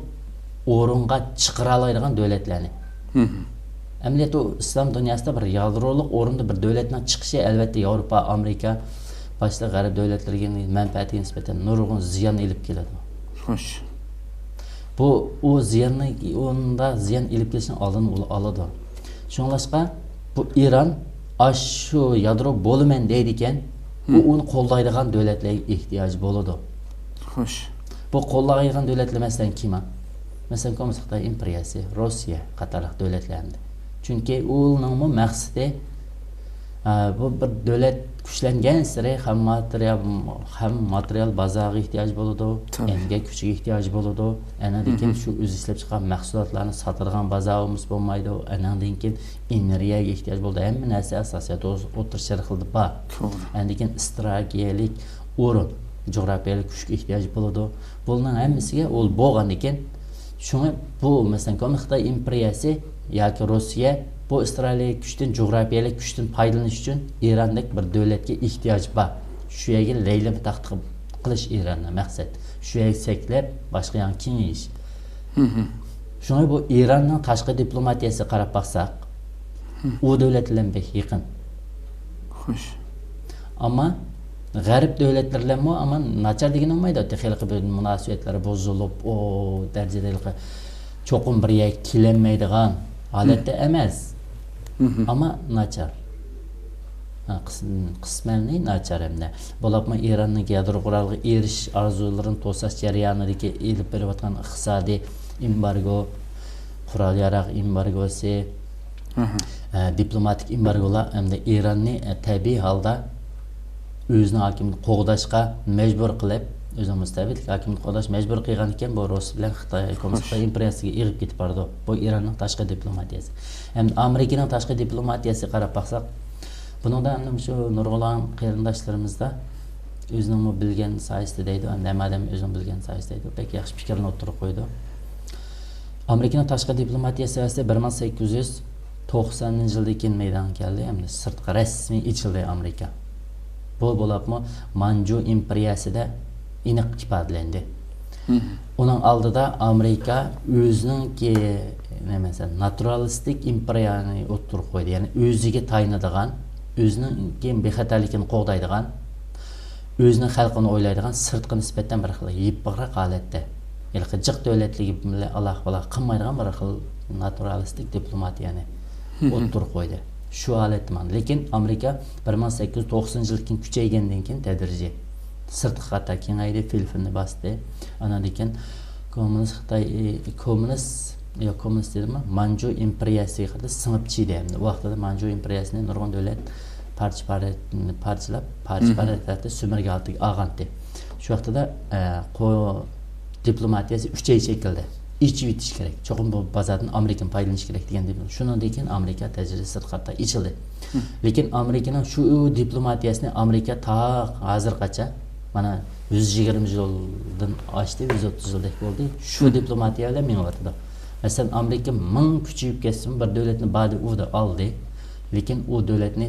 ئورۇنغا چىقىرالايدىغان دۆلەتلەرنى. ئەمەلىيەتتە، ئۇ ئىسلام دۇنياسىدا بىر يادرولۇق ئورۇندا بىر دۆلەتنىڭ چىقىشى، ئەلۋەتتە، ياۋروپا، ئامېرىكا باشلىق غەرب دۆلەتلىرىگە مەنپەئەتىگە نىسبەتەن نۇرغۇن زىيان ئېلىپ كېلىدۇ. خوش. بۇ، ئۇ زىياننى، ئۇندا زىيان ئېلىپ كېلىشنىڭ ئالدىنى ئۇ ئالىدۇ. شۇڭلاشقا، بۇ ئىران ئاشۇ يادرو بولىمەن دەيدىكەن، ئۇ ئۇنى قوللايدىغان دۆلەتلەرگە ئېھتىياجى بولىدۇ. خوش. بۇ قوللايدىغان دۆلەتلەر، مەسىلەن، كىم؟ مەسىلەن، كوممۇنىست خىتاي ئىمپېرىيەسى، روسىيە قاتارلىق دۆلەتلەر ئەمدى. چۈنكى ئۇنىڭمۇ مەقسىتى، ئە، بۇ بىر دۆلەت كۈچلەنگەنسېرى خام ماتېرىيال، خام ماتېرىيال بازارىغا ئېھتىياج بولىدۇ، ئەمگەك كۈچىگە ئېھتىياج بولىدۇ. ئەنىڭدىن كېيىن شۇ ئۆزى ئىشلەپ چىققان مەھسۇلاتلارنى ساتىدىغان بازار بولمىسا بولمايدۇ. ئەنىڭدىن كېيىن ئېنېرگىيەگە ئېھتىياج بولىدۇ. ھەممە نەرسە ئاساسىي ئوتتۇرا شەرقلىدە بار. ئەنىڭدىن كېيىن ئىستراتېگىيەلىك ئورۇن، جۇغراپىيەلىك كۈچكە ئېھتىياج بولىدۇ. بۇلارنىڭ ھەممىسىگە ئۇل بولغاندىكىن، شۇڭا بۇ، مەسىلەن، كوممۇنىست خىتاي ئىمپېرىيەسى ياكى روسىيە بۇ ئىستراتېگىيەلىك كۈچتىن، جۇغراپىيەلىك كۈچتىن پايدىلىنىش ئۈچۈن ئىراندەك بىر دۆلەتكە ئېھتىياج بار. شۇ يەرگە لەيلىمە تاختا قىلىش ئىراننىڭ مەقسەت. شۇ يەرگە چەكلەپ، باشقا يەرگە كېڭىيىش. شۇڭا بۇ ئىراننىڭ تاشقى دىپلوماتىيەسىگە قاراپ باقساق، ئۇ دۆلەت بىلەن بەك يېقىن. خوش. ئەمما غەرب دۆلەتلىرى بىلەنمۇ، ئەمما ناچار دېگىنى بولمايدۇ. تېخى ھېلىقى بىر مۇناسىۋەتلەر بۇزۇلۇپ، ئۇ دەرىجىدە ھېلىقى چوقۇم بىر يەرگە كېلەلمەيدىغان ھالەتتە ئەمەس. ئەمما ناچار. ھە، قىس-، قىسمەنلى ناچار ھەمدە. بولۇپمۇ ئىراننىڭ يادرو قورالىغا ئېرىشىش ئارزۇلىرىنى توساش جەريانىدىكى ئېلىپ بېرىۋاتقان ئىقتىسادىي ئېمبارگو، قورال-ياراغ ئېمبارگوسى، ئە، دىپلوماتىك ئېمبارگولار ئەمدى ئىراننى، ئە، تەبىئىي ھالدا ئۆزىنىڭ ھاكىمىيىتىنى قوغداشقا مەجبۇر قىلىپ، ئۆزىنىڭ مۇستەبىتلىك ھاكىمىيىتىنى قوغداش مەجبۇرىي قىلغان ئىكەن، بۇ رۇس بىلەن خىتاي، كوممۇنىست خىتاي ئىمپېرىيەسىگە ئېغىپ كېتىپ بارىدۇ. بۇ ئىراننىڭ تاشقى دىپلوماتىيەسى. ئەمدى ئامېرىكىنىڭ تاشقى دىپلوماتىيەسىگە قاراپ باقساق، بۇنىڭدا ئەمدى شۇ نۇرغۇنلىغان قېرىنداشلىرىمىزدا ئۆزىنىڭمۇ بىلگەن ساھەسىدە دەيدۇ، ئەمدى ھەممە ئادەم ئۆزىنىڭ بىلگەن ساھەسىدە دەيدۇ، بەك ياخشى پىكىرنى ئوتتۇرىغا قويىدۇ. ئامېرىكىنىڭ تاشقى دىپلوماتىيە سىياسىتى بىر مىڭ سەككىز يۈز توقسان يىلدىن كېيىن مەيدانغا كەلدى، ھەمدە سىرتقا رەسمىي ئېچىلدى ئامېرىكا. بۇ بولۇپمۇ مانجۇ ئىمپېرىيەسىدە ئېنىق ئىپادىلەندى. ئۇنىڭ ئالدىدا ئامېرىكا ئۆزىنىڭكى، نېمە، ناتۇرالىستىك ئىمپېرىيەنى ئوتتۇرىغا قويدى. يەنى ئۆزىگە تايىنىدىغان، ئۆزىنىڭكى بىخەتەرلىكىنى قوغدايدىغان، ئۆزىنىڭ خەلقىنى ئويلايدىغان، سىرتقا نىسبەتەن بىر خىل يىپىقراق ھالەتتە، ھېلىقى جىق دۆلەتلىكى بىلەن ئالاقە-بالاقە قىلمايدىغان بىر خىل ناتۇرالىستىك دىپلوماتىيەنى ئوتتۇرىغا قويدى. شۇ ھالەتتە ماڭدى. لېكىن ئامېرىكا بىر مىڭ سەككىز يۈز توقسىنىنچى يىلدىن كېيىن كۈچەيگەندىن كېيىن تەدرىجىي سىرتقا قارىتا كېڭەيدى، فىلىپپىننى باستى. ئاناندىن كېيىن كوممۇنىست خىتاي، ئى، كوممۇنىست، ياق، كوممۇنىست دېدىممۇ؟ مانجۇ ئىمپېرىيەسىگە قارىتا سىڭىپ چىدى. ئەمدى ئۇ ۋاقتىدا مانجۇ ئىمپېرىيەسىنى نۇرغۇن دۆلەت پارچە-پارە-، پارچىلاپ، پارچە-پارە تارتىپ سۆمۈرگە ھالىتىگە ئالغانتى. شۇ ۋاقتىدا، ئە، قو-، دىپلوماتىيەسى ئۈچەي چېكىلدى. ئېچىۋېتىش كېرەك. چوقۇم بۇ بازاردىن ئامېرىكىمۇ پايدىلىنىشى كېرەك دېگەن دېمەك. شۇنىڭدىن كېيىن ئامېرىكا تەدرىجىي سىرتقا قارىتا ئېچىلدى. لېكىن ئامېرىكىنىڭ شۇ دىپلوماتىيەسىنى ئامېرىكا تا ھازىرغىچە، مانا، يۈز يىگىرمە يىلدىن ئاشتى، يۈز ئوتتۇز يىلدەك بولدى. شۇ دىپلوماتىيە بىلەن مېڭىۋاتىدۇ. مەسىلەن، ئامېرىكا مىڭ كۈچىيىپ كەتسىمۇ، بىر دۆلەتنى باردى، ئۇردى، ئالدى. لېكىن ئۇ دۆلەتنى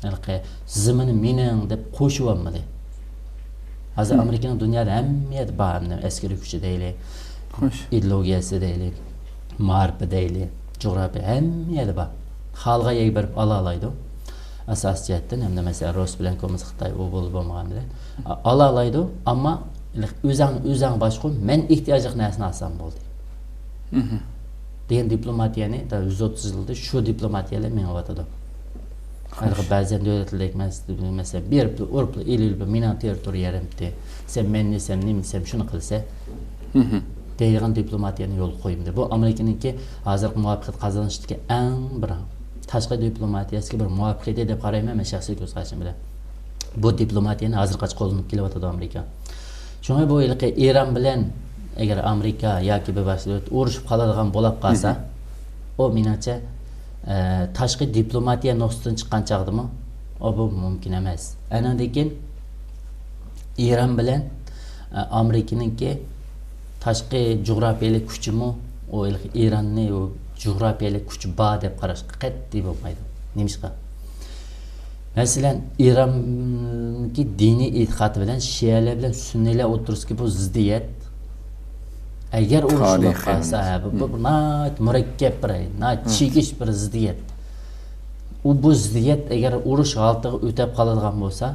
ھېلىقى زېمىنى مېنىڭ دەپ قوشۇۋالمىدى. ھازىر ئامېرىكىنىڭ دۇنيادا ھەممە يەردە بار، ئەمدى ئەسكىرىي كۈچى دەيلى، ئىدېئولوگىيەسى دەيلى، مائارىپى دەيلى، جۇغراپىيە، ھەممە يەردە بار. خالىغان يەرگە بېرىپ ئالالايدۇ. ئاساسىي جەھەتتىن، ئەمدى مەسىلەن، رۇس بىلەن كوممۇنىست خىتاي ئۇ بولدى بولمىغان بىلەن، ئا-، ئالالايدۇ، ئەمما ئۆزەڭ، ئۆزەڭ باشقۇر، مەن ئېھتىياجلىق نەرسىنى ئالسام بولدى. دېگەن دىپلوماتىيەنى دا يۈز ئوتتۇز يىلدا شۇ دىپلوماتىيە بىلەن مېڭىۋاتىدۇ. ھېلىقى بەزەن دۆلەتلەردەك مەس-، مەسىلەن، بېرىپلا، ئۇرۇپلا، ئېلىپلا، مېنىڭ تېررىتورىيەم دېسە، مەن نېسەم، نېمىسەم، شۇنى قىلسا دەيدىغان دىپلوماتىيەنى يولغا قويمىدى. بۇ ئامېرىكىنىڭكى ھازىرقى مۇۋەپپەقىيەت قازىنىشتىكى ئەڭ بىر تاشقى دىپلوماتىيەسىدىكى بىر مۇۋەپپەقىيىتى دەپ قارايمەن مەن شەخسىي كۆز قارىشىم بىلەن. بۇ دىپلوماتىيەنى ھازىرغىچە قوللىنىپ كېلىۋاتىدۇ ئامېرىكا. شۇڭا بۇ ھېلىقى ئىران بىلەن ئەگەر ئامېرىكا ياكى بىر باشقا دۆلەت ئۇرۇشۇپ قالىدىغان بولاپ قالسا، ئۇ مېنىڭچە، ئە، تاشقى دىپلوماتىيە نۇقتىسىدىن چىققان چاغدىمۇ، ئۇ بۇ مۇمكىن ئەمەس. ئانىڭدىن كېيىن ئىران بىلەن، ئە، ئامېرىكىنىڭكى تاشقى جۇغراپىيەلىك كۈچىمۇ، ئۇ ھېلىقى ئىراننى ئۇ جۇغراپىيەلىك كۈچ بار دەپ قاراشقا قەتئىي بولمايدۇ. نېمىشقا؟ مەسىلەن، ئىراننىڭكى دىنىي ئېتىقادى بىلەن شىئەلەر بىلەن سۈننىيلەر ئوتتۇرىسىدىكى بۇ زىددىيەت، ئەگەر ئۇرۇش بولۇپ قالسا، ھە، بۇ، بۇ ناھايىتى مۇرەككەپ بىر، ناھايىتى چىگىش بىر زىددىيەت. ئۇ، بۇ زىددىيەت ئەگەر ئۇرۇش ھالىتىگە ئۆتۈپ قالىدىغان بولسا،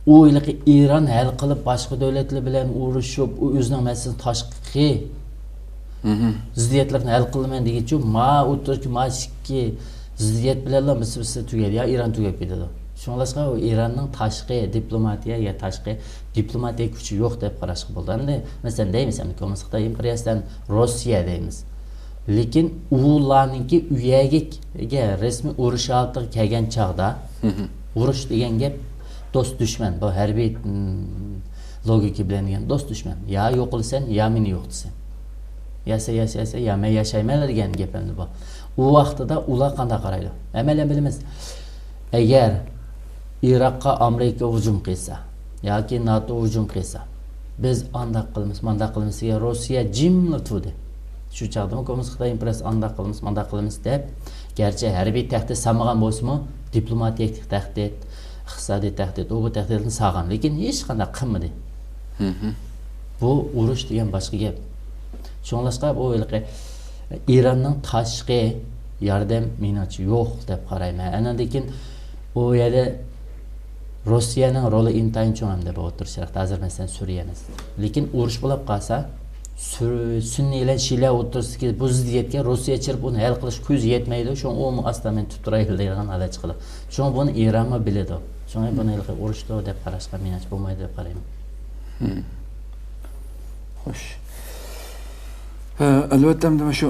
ئۇ ھېلىقى ئىران ھەل قىلىپ، باشقا دۆلەتلەر بىلەن ئۇرۇشۇپ، ئۇ ئۆزىنىڭ مەسىلىسىنى تاشقى زىددىيەتلەرنى ھەل قىلىمەن دېگۈچە، ما ئوتتۇرىدىكى ما ئىككى زىددىيەت بىلەنلا مىسسا-مىسسا تۈگەيدۇ، يا ئىران تۈگەپ كېتىدۇ. شۇڭلاشقا ئۇ ئىراننىڭ تاشقى دىپلوماتىيە يا تاشقى دىپلوماتىيە كۈچى يوق دەپ قاراشقا بولىدۇ. ئەمدى، مەسىلەن، دەيمىز، ئەمدى كوممۇنىست خىتاي ئىمپېرىيەسىدىن روسىيە دەيمىز. لېكىن ئۇلارنىڭكى ئۇ يەرگە رەسمىي ئۇرۇش ھالىتىگە كەلگەن چاغدا، ئۇرۇش دېگەن گەپ دوست دۈشمەن، بۇ ھەربىي، م، لوگىكا بىلەن دېگەن دوست دۈشمەن. يا يوقىلىسەن، يا مېنى يوقىتىسەن. يا سەن، يا سەن، يا سەن، يا مەن ياشايمەنلا دېگەن گەپ ئەمدى بۇ. ئۇ ۋاقتىدا ئۇلار قانداق قارايدۇ؟ ھەممەيلەن بىلىمىز. ئەگەر ئىراققا ئامېرىكا ھۇجۇم قىلسا ياكى ناتو ھۇجۇم قىلسا، بىز ئانداق قىلىمىز، مانداق قىلىمىز دېگەن روسىيە جىملا تۇردى. شۇ چاغدىمۇ كوممۇنىست خىتاي ئىمپېرىيەسى ئانداق قىلىمىز، مانداق قىلىمىز دەپ، گەرچە ھەربىي تەھدىت سالمىغان بولسىمۇ، دىپلوماتىك تەھدىت، ئىقتىسادىي تەھدىت، ئۇ بۇ تەھدىتلەرنى سالغان، لېكىن ھېچقانداق قىلمىدى. بۇ ئۇرۇش دېگەن باشقا گەپ. شۇڭلاشقا بۇ ھېلىقى ئىراننىڭ تاشقى ياردەم مېنىڭچە يوق دەپ قارايمەن. ئانىڭدىن كېيىن ئۇ يەردە روسىيەنىڭ رولى ئىنتايىن چوڭ ئەمدى بۇ ئوتتۇرا شەرقتە. ھازىر مەسىلەن سۈرىيەنى. لېكىن ئۇرۇش بولۇپ قالسا، سۈر-، سۈننىي بىلەن شىئەلەر ئوتتۇرىسىدىكى بۇ زىددىيەتكە روسىيە چىرىپ ئۇنى ھەل قىلىشقا كۆزى يەتمەيدۇ. شۇڭا ئۇمۇ ئاستا مەن تۇتۇپ تۇرايلى دەيدىغان ھالەت چىقىدۇ. شۇڭا بۇنى ئىرانمۇ بىلىدۇ. شۇڭا بۇنى ھېلىقى ئۇرۇشتۇ دەپ قاراشقا مېنىڭچە بولمايدۇ دەپ قارايمەن. خوش. ھە، ئەلۋەتتە، ئەمدى مۇشۇ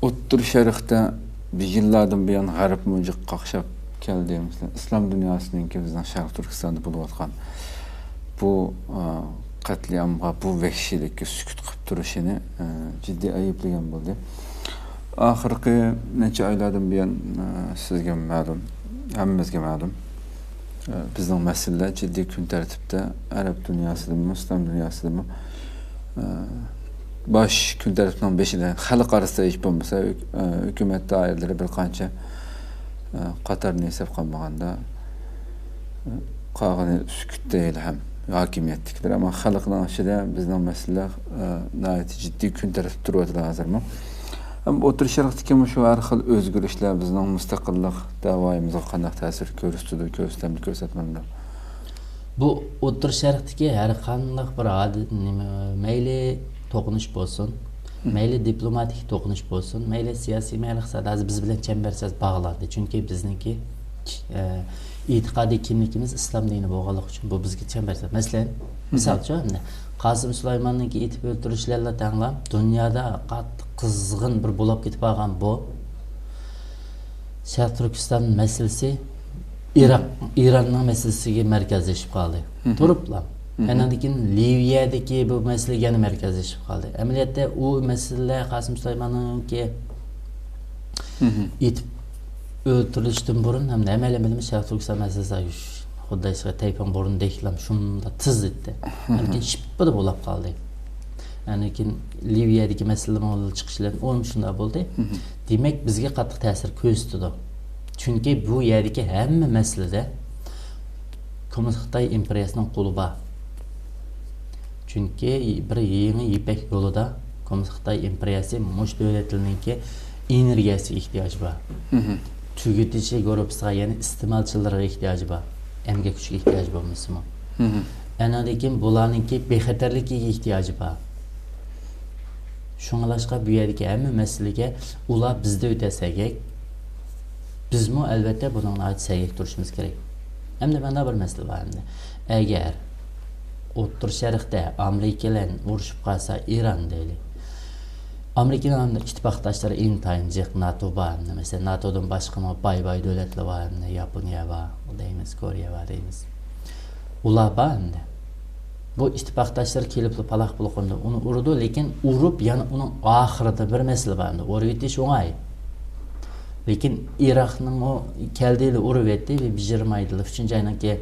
ئوتتۇرا شەرقتە بىر يىللاردىن بۇيان غەرب مۇجۇق قاقشاپ، كەلدى. مەسىلەن، ئىسلام دۇنياسىنىڭكى بىزنىڭ شەرقىي تۈركىستاندا بولۇۋاتقان بۇ، ئا، قەتلىئامغا، بۇ ۋەھشىيلىككە سۈكۈت قىلىپ تۇرۇشىنى، ئا، جىددىي ئەيىبلىگەن بولدى. ئاخىرقى نەچچە ئايلاردىن بۇيان، ئا، سىزگە مەلۇم، ھەممىمىزگە مەلۇم، ئا، بىزنىڭ مەسىلىلەر جىددىي كۈن تەرتىپتە، ئەرەب دۇنياسىدىمۇ، ئىسلام دۇنياسىدىمۇ، ئا، باش كۈن تەرتىپنىڭ بېشىدا، خەلق ئارىسىدا ھېچ بولمىسا ھۆك-، ئا، ھۆكۈمەت دائىرىلىرى بىر قانچە، ئا، قاتارنى ھېسابقا ئالمىغاندا، قالغىنى سۈكۈتتە ھېلىھەم ھاكىمىيەتتىكىلەر. ئەمما خەلقنىڭ ئىچىدە بىزنىڭ مەسىلىلەر، ئە، ناھايىتى جىددىي كۈن تەرتىپتە تۇرۇۋاتىدۇ ھازىرمۇ. ئەمما ئوتتۇرا شەرقتىكى مۇشۇ ھەر خىل ئۆزگىرىشلەر بىزنىڭ مۇستەقىللىق دەۋايىمىزغا قانداق تەسىر كۆرسىتىدۇ، كۆرسىتەمدۇ، كۆرسەتمەمدۇ؟ بۇ ئوتتۇرا شەرقتىكى ھەر قانداق بىر ھادى-، نېمە، مەيلى توقۇنۇش بولسۇن، مەيلى دىپلوماتىك توقۇنۇش بولسۇن، مەيلى سىياسىي، مەيلى ئىقتىسادىي، ھازىر بىز بىلەن چەمبەرچاس باغلاندى. چۈنكى بىزنىڭكى، ئە، ئېتىقادىي كىملىكىمىز ئىسلام دىنى بولغانلىقى ئۈچۈن بۇ بىزگە چەمبەرچاس. مەسىلەن، مىسالچۇ، ئەمدى قاسىم سۇلايماننىڭكى ئېتىپ ئۆلتۈرۈشلەرلا تەڭلا دۇنيادا قاتتىق قىزغىن بىر بولۇپ كېتىپ قالغان بۇ شەرقىي تۈركىستان مەسىلىسى ئىراق، ئىراننىڭ مەسىلىسىگە مەركەزلىشىپ قالدى. تۇرۇپلا. ئاندىن كېيىن لىۋىيەدىكى بۇ مەسىلە يەنە مەركەزلىشىپ قالدى. ئەمەلىيەتتە ئۇ مەسىلىلەر قاسىم سۇلايماننىڭكى ئېتىپ ئۆلتۈرۈلۈشتىن بۇرۇن ھەمدە ھەممەيلەن بىلىمىز شەرقىي تۈركىستان مەسىلىسى خۇددى شۇ تەيفۇڭ بۇرۇندەكلا شۇنداق تېز ئۆتتى. ئاندىن كېيىن شىپپىدە بولاپ قالدى. ئاندىن كېيىن لىۋىيەدىكى مەسىلىمۇ چىقىش بىلەن ئۇمۇ شۇنداق بولدى. دېمەك، بىزگە قاتتىق تەسىر كۆرسىتىدۇ. چۈنكى بۇ يەردىكى ھەممە مەسىلىدە كوممۇنىست خىتاي ئىمپېرىيەسىنىڭ قولى بار. چۈنكى بىر يېڭى يىپەك يولىدا كوممۇنىست خىتاي ئىمپېرىيەسى مۇشۇ دۆلەتلەرنىڭكى ئېنېرگىيەسىگە ئېھتىياجى بار. تۈگىتىش گۇرۇپپىسىغا، يەنى ئىستېمالچىلىرىغا ئېھتىياجى بار. ئەمگەك كۈچىگە ئېھتىياجى بولمىسىمۇ. ئاندىن كېيىن بۇلارنىڭكى بىخەتەرلىكىگە ئېھتىياجى بار. شۇڭلاشقا بۇ يەردىكى ھەممە مەسىلىگە ئۇلار بىزدە ئۆتە سەگەك، بىزمۇ ئەلۋەتتە بۇنىڭغا ناھايىتى سەگەك تۇرۇشىمىز كېرەك. ئەمدى مانا بىر مەسىلە بار ئەمدى. ئەگەر ئوتتۇرا شەرقتە ئامېرىكا بىلەن ئۇرۇشۇپ قالسا ئىران دەيلى. ئامېرىكىنىڭ ئىتتىپاقداشلىرى ئىنتايىن جىق، ناتو بار ئەمدى. مەسىلەن، ناتودىن باشقىمۇ باي باي دۆلەتلەر بار ئەمدى. ياپونىيە بار دەيمىز، كورېيە بار دەيمىز. ئۇلار بار ئەمدى. بۇ ئىتتىپاقداشلىرى كېلىپلا پالاق پۇلۇق ئۇنى ئۇرىدۇ، لېكىن ئۇرۇپ يەنە ئۇنىڭ ئاخىرىدا بىر مەسىلە بار ئەمدى. ئۇرۇۋېتىش ئوڭاي. لېكىن ئىراقنىڭ ئۇ كەلدىلى ئۇرۇۋەتتى، بىر يىگىرمە ئايدىلا، ئۈچىنچى ئاينىڭكى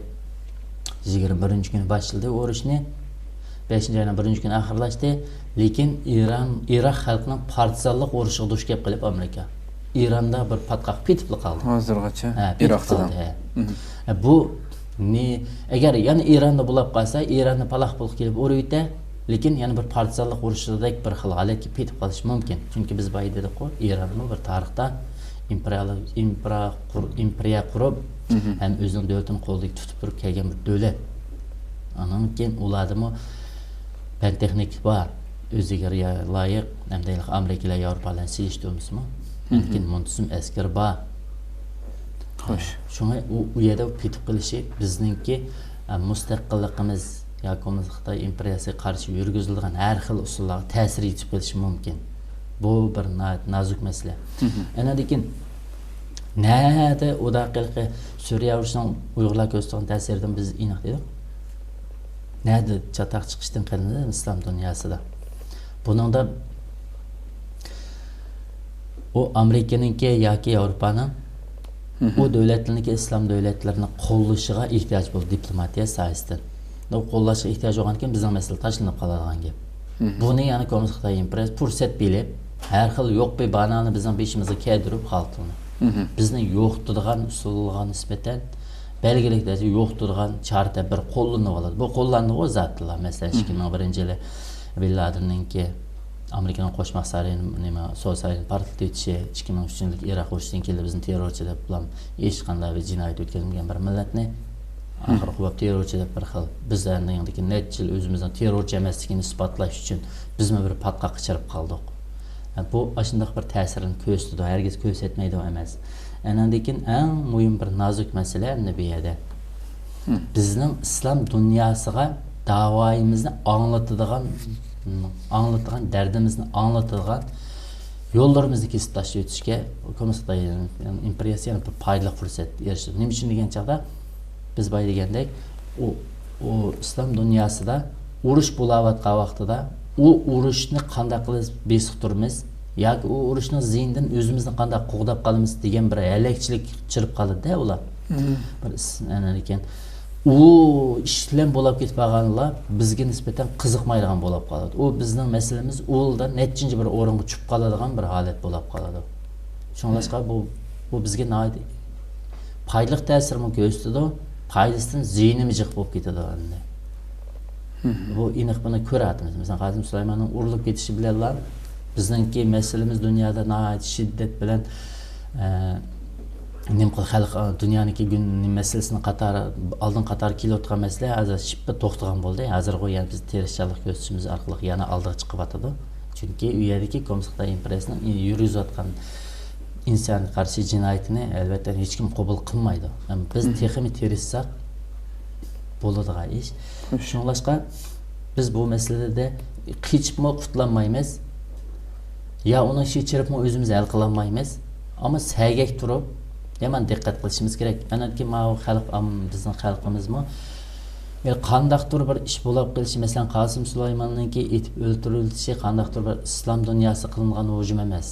يىگىرمە بىرىنچى كۈنى باشلىدى ئۇرۇشنى. بەشىنچى ئاينىڭ بىرىنچى كۈنى ئاخىرلاشتى. لېكىن ئىران، ئىراق خەلقىنىڭ پارتىزانلىق ئۇرۇشىغا دۇچ كەپ قېلىپ ئامېرىكا. ئىراندا بىر پاتقاق پېتىپلا قالدى. ھازىرغىچە ھە، پېتىپ ئىراقتا قالدى، ھە. ھە، بۇ نى-، ئەگەر يەنە ئىراندا بولاپ قالسا، ئىراننى پالاق پۇلۇق كېلىپ ئۇرۇۋېتە، لېكىن يەنە بىر پارتىزانلىق ئۇرۇشىدەك بىر خىل ھالەتكە پېتىپ قېلىشى مۇمكىن. چۈنكى بىز بايا دېدۇققۇ، ئىرانمۇ بىر تارىختا ئىمپېرىيەلىك، ئىمپېرىيە قۇر-، ئىمپېرىيە قۇرۇپ، ھەم ئۆزىنىڭ دۆلىتىنى قولىدىكى تۇتۇپ تۇرۇپ كەلگەن بىر دۆلەت. ئانان كېيىن ئۇلاردىمۇ پەن تېخنىكا بار، ئۆزىگە رىيا-، لايىق، ئەمدى ئامېرىكا بىلەن ياۋروپا بىلەن سېلىشتۇرمىسىمۇ، لېكىن مۇنتىزىم ئەسكىرى بار. خوش. شۇڭا ئۇ، ئۇ يەردە پېتىپ قېلىشى بىزنىڭكى، ئە، مۇستەقىللىقىمىز ياكى بولمىسا خىتاي ئىمپېرىيەسىگە قارشى يۈرگۈزۈلىدىغان ھەر خىل ئۇسۇللارغا تەسىر يېتىپ قېلىشى مۇمكىن. بۇ بىر ناھايىتى نازۇك مەسىلە. ئەنەدىكىن نەدە ئۇدا قىلقى سۈرىيە ئۇرۇشىنىڭ ئۇيغۇرلار كۆرسىتىدىغان تەسىرىدىن بىز ئېنىق دېدۇق. نەدە چاتاق چىقىشتىن قېلىندى ئىسلام دۇنياسىدا. بۇنىڭدا ئۇ ئامېرىكىنىڭكى ياكى ياۋروپانىڭ ئۇ دۆلەتلەرنىڭكى ئىسلام دۆلەتلىرىنى قوللىشىغا ئېھتىياج بولدى دىپلوماتىيە ساھەسىدىن. ئۇ قوللاشقا ئېھتىياج بولغاندىكىن بىزنىڭ مەسىلە تاشلىنىپ قالىدىغان گەپ. بۇنى يەنى كوممۇنىست خىتاي ئىمپېرىيەسى پۇرسەت بىلىپ، ھەر خىل يوق بىر بانانى بىزنىڭ بېشىمىزغا كىيدۈرۈپ خالتىنى. بىزنى يوقىتىدىغان ئۇسۇلغا نىسبەتەن بەلگىلىك دەرىجىدە يوقىتىدىغان چارە تەدبىر قوللىنىۋالىدۇ. بۇ قوللاندىغۇ زاتلا. مەسىلەن، ئىككى مىڭ بىرىنچى يىلى بىن لادىننىڭكى ئامېرىكىنىڭ قوشماق سارىيىنى، نېمە، سوۋېت سارىيىنى پارتلىتىۋېتىشى، ئىككى مىڭ ئۈچىنچى يىلى ئىراق ئۇرۇشىدىن كېيىن بىزنى تېررورچى دەپ، بۇلام ھېچقانداق بىر جىنايەت ئۆتكۈزمىگەن بىر مىللەتنى ئاخىرقى بولۇپ تېررورچى دەپ بىر خىل. بىز ئەندى يېڭىدىكى نەچچە يىل ئۆزىمىزنىڭ تېررورچى ئەمەسلىكىنى ئىسپاتلاش ئۈچۈن بىزمۇ بىر پاتقاققا چىرىپ قالدۇق. بۇ ئاشۇنداق بىر تەسىرنى كۆرسىتىدۇ، ھەرگىز كۆرسەتمەيدۇ ئەمەس. ئەنەندىن كېيىن ئەڭ مۇھىم بىر نازۇك مەسىلە ئەمدى بۇ يەردە. بىزنىڭ ئىسلام دۇنياسىغا داۋايىمىزنى ئاڭلىتىدىغان، ئاڭلىتىدىغان، دەردىمىزنى ئاڭلىتىدىغان يوللىرىمىزنى كېسىپ تاشلاپ ئۆتۈشكە كوممۇنىست خىتاي ئىمپېرىيەسى يەنە بىر پايدىلىق پۇرسەت ئېرىشتى. نېمە ئۈچۈن دېگەن چاغدا، بىز بايا دېگەندەك، ئۇ، ئۇ ئىسلام دۇنياسىدا ئۇرۇش بولاۋاتقان ۋاقتىدا، ئۇ ئۇرۇشنى قانداق قىلىپ بېسىقتۇرىمىز ياكى ئۇ ئۇرۇشنىڭ زىيىنىدىن ئۆزىمىزنى قانداق قوغداپ قالىمىز دېگەن بىر ھەلەكچىلىك چىرىپ قالىدۇ-دە ئۇلار. بىر ئىس-، ئەنە لېكىن ئۇ ئىش بىلەن بولاپ كېتىپ قالغانلار بىزگە نىسبەتەن قىزىقمايدىغان بولۇپ قالىدۇ. ئۇ بىزنىڭ مەسىلىمىز ئۇلدا نەچچىنچى بىر ئورۇنغا چۈشۈپ قالىدىغان بىر ھالەت بولاپ قالىدۇ. شۇڭلاشقا بۇ، بۇ بىزگە ناھايىتى پايدىلىق تەسىرىمۇ كۆرسىتىدۇ، پايدىسىدىن زىيىنىمۇ جىق بولۇپ كېتىدۇ ئەمدى. بۇ ئېنىق بۇنى كۆرۈۋاتىمىز. مەسىلەن، قاسىم سۇلايماننىڭ ئۇرۇلۇپ كېتىشى بىلەنلا بىزنىڭكى مەسىلىمىز دۇنيادا ناھايىتى شىددەت بىلەن، ئە، نېمە قىل-، خەلق، دۇنيانىڭكى گۈن-، مەسىلىسىنىڭ قاتارى، ئالدىنقى قاتارى كېلىۋاتقان مەسىلە ھازىر شىپپە توختىغان بولدى. ھازىرغۇ يەنە بىز تىرىشچانلىق كۆرسىتىشىمىز ئارقىلىق يەنە ئالدىغا چىقىۋاتىدۇ. چۈنكى ئۇ يەردىكى كوممۇنىست خىتاي ئىمپېرىيەسىنىڭ يۈرگۈزۈۋاتقان ئىنسانىيەتكە قارشى جىنايىتىنى، ئەلۋەتتە، ھېچكىم قوبۇل قىلمايدۇ. بىز تېخىمۇ تىرىشساق بولىدىغان ئىش. شۇڭلاشقا بىز بۇ مەسىلىدە قېچىپمۇ قۇتۇلالمايمىز. يا ئۇنىڭ ئىچىگە چىرىپمۇ ئۆزىمىز ھەل قىلالمايمىز. ئەمما سەگەك تۇرۇپ، يامان دىققەت قىلىشىمىز كېرەك. ئەنەكى ماۋۇ خەلق، ئام-، بىزنىڭ خەلقىمىزمۇ، يا قانداقتۇر بىر ئىش بولاپ قېلىشى، مەسىلەن، قاسىم سۇلايماننىڭكى ئېتىپ ئۆلتۈرۈلۈشى قانداقتۇر بىر ئىسلام دۇنياسى قىلىنغان ھۇجۇم ئەمەس.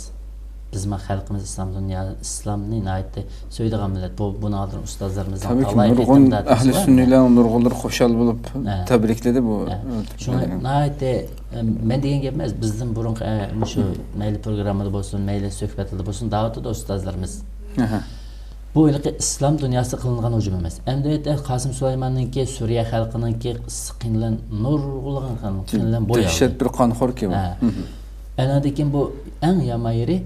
بىزمۇ خەلقىمىز ئىسلام دۇنيا، ئىسلامنى ناھايىتى سۆيىدىغان مىللەت. بۇ، بۇنىڭ ئالدىدا ئۇستازلىرىمىزنىڭ تالاي نۇرغۇن ئەھلى سۈننىلەرنىڭ نۇرغۇنلىرى خۇشال بولۇپ تەبرىكلىدى بۇ. شۇڭا ناھايىتى، ئە، مەن دېگەن گەپ ئەمەس، بىزدىن بۇرۇنقى، ئە، مۇشۇ مەيلى پروگراممىدا بولسۇن، مەيلى سۆھبەتلەردە بولسۇن، دەۋاتىدۇ ئۇستازلىرىمىز. بۇ ھېلىقى ئىسلام دۇنياسىغا قىلىنغان ھۇجۇم ئەمەس. ئەمدى ئەلۋەتتە، قاسىم سۇلايماننىڭكى سۈرىيە خەلقىنىڭكى قىسقىنلىن نۇرغۇنلىغان قىينىلىن بويالدى. دەھشەت بىر قانخوركى بۇ. ھە. ئەنەدىكىن بۇ ئەڭ يامان يېرى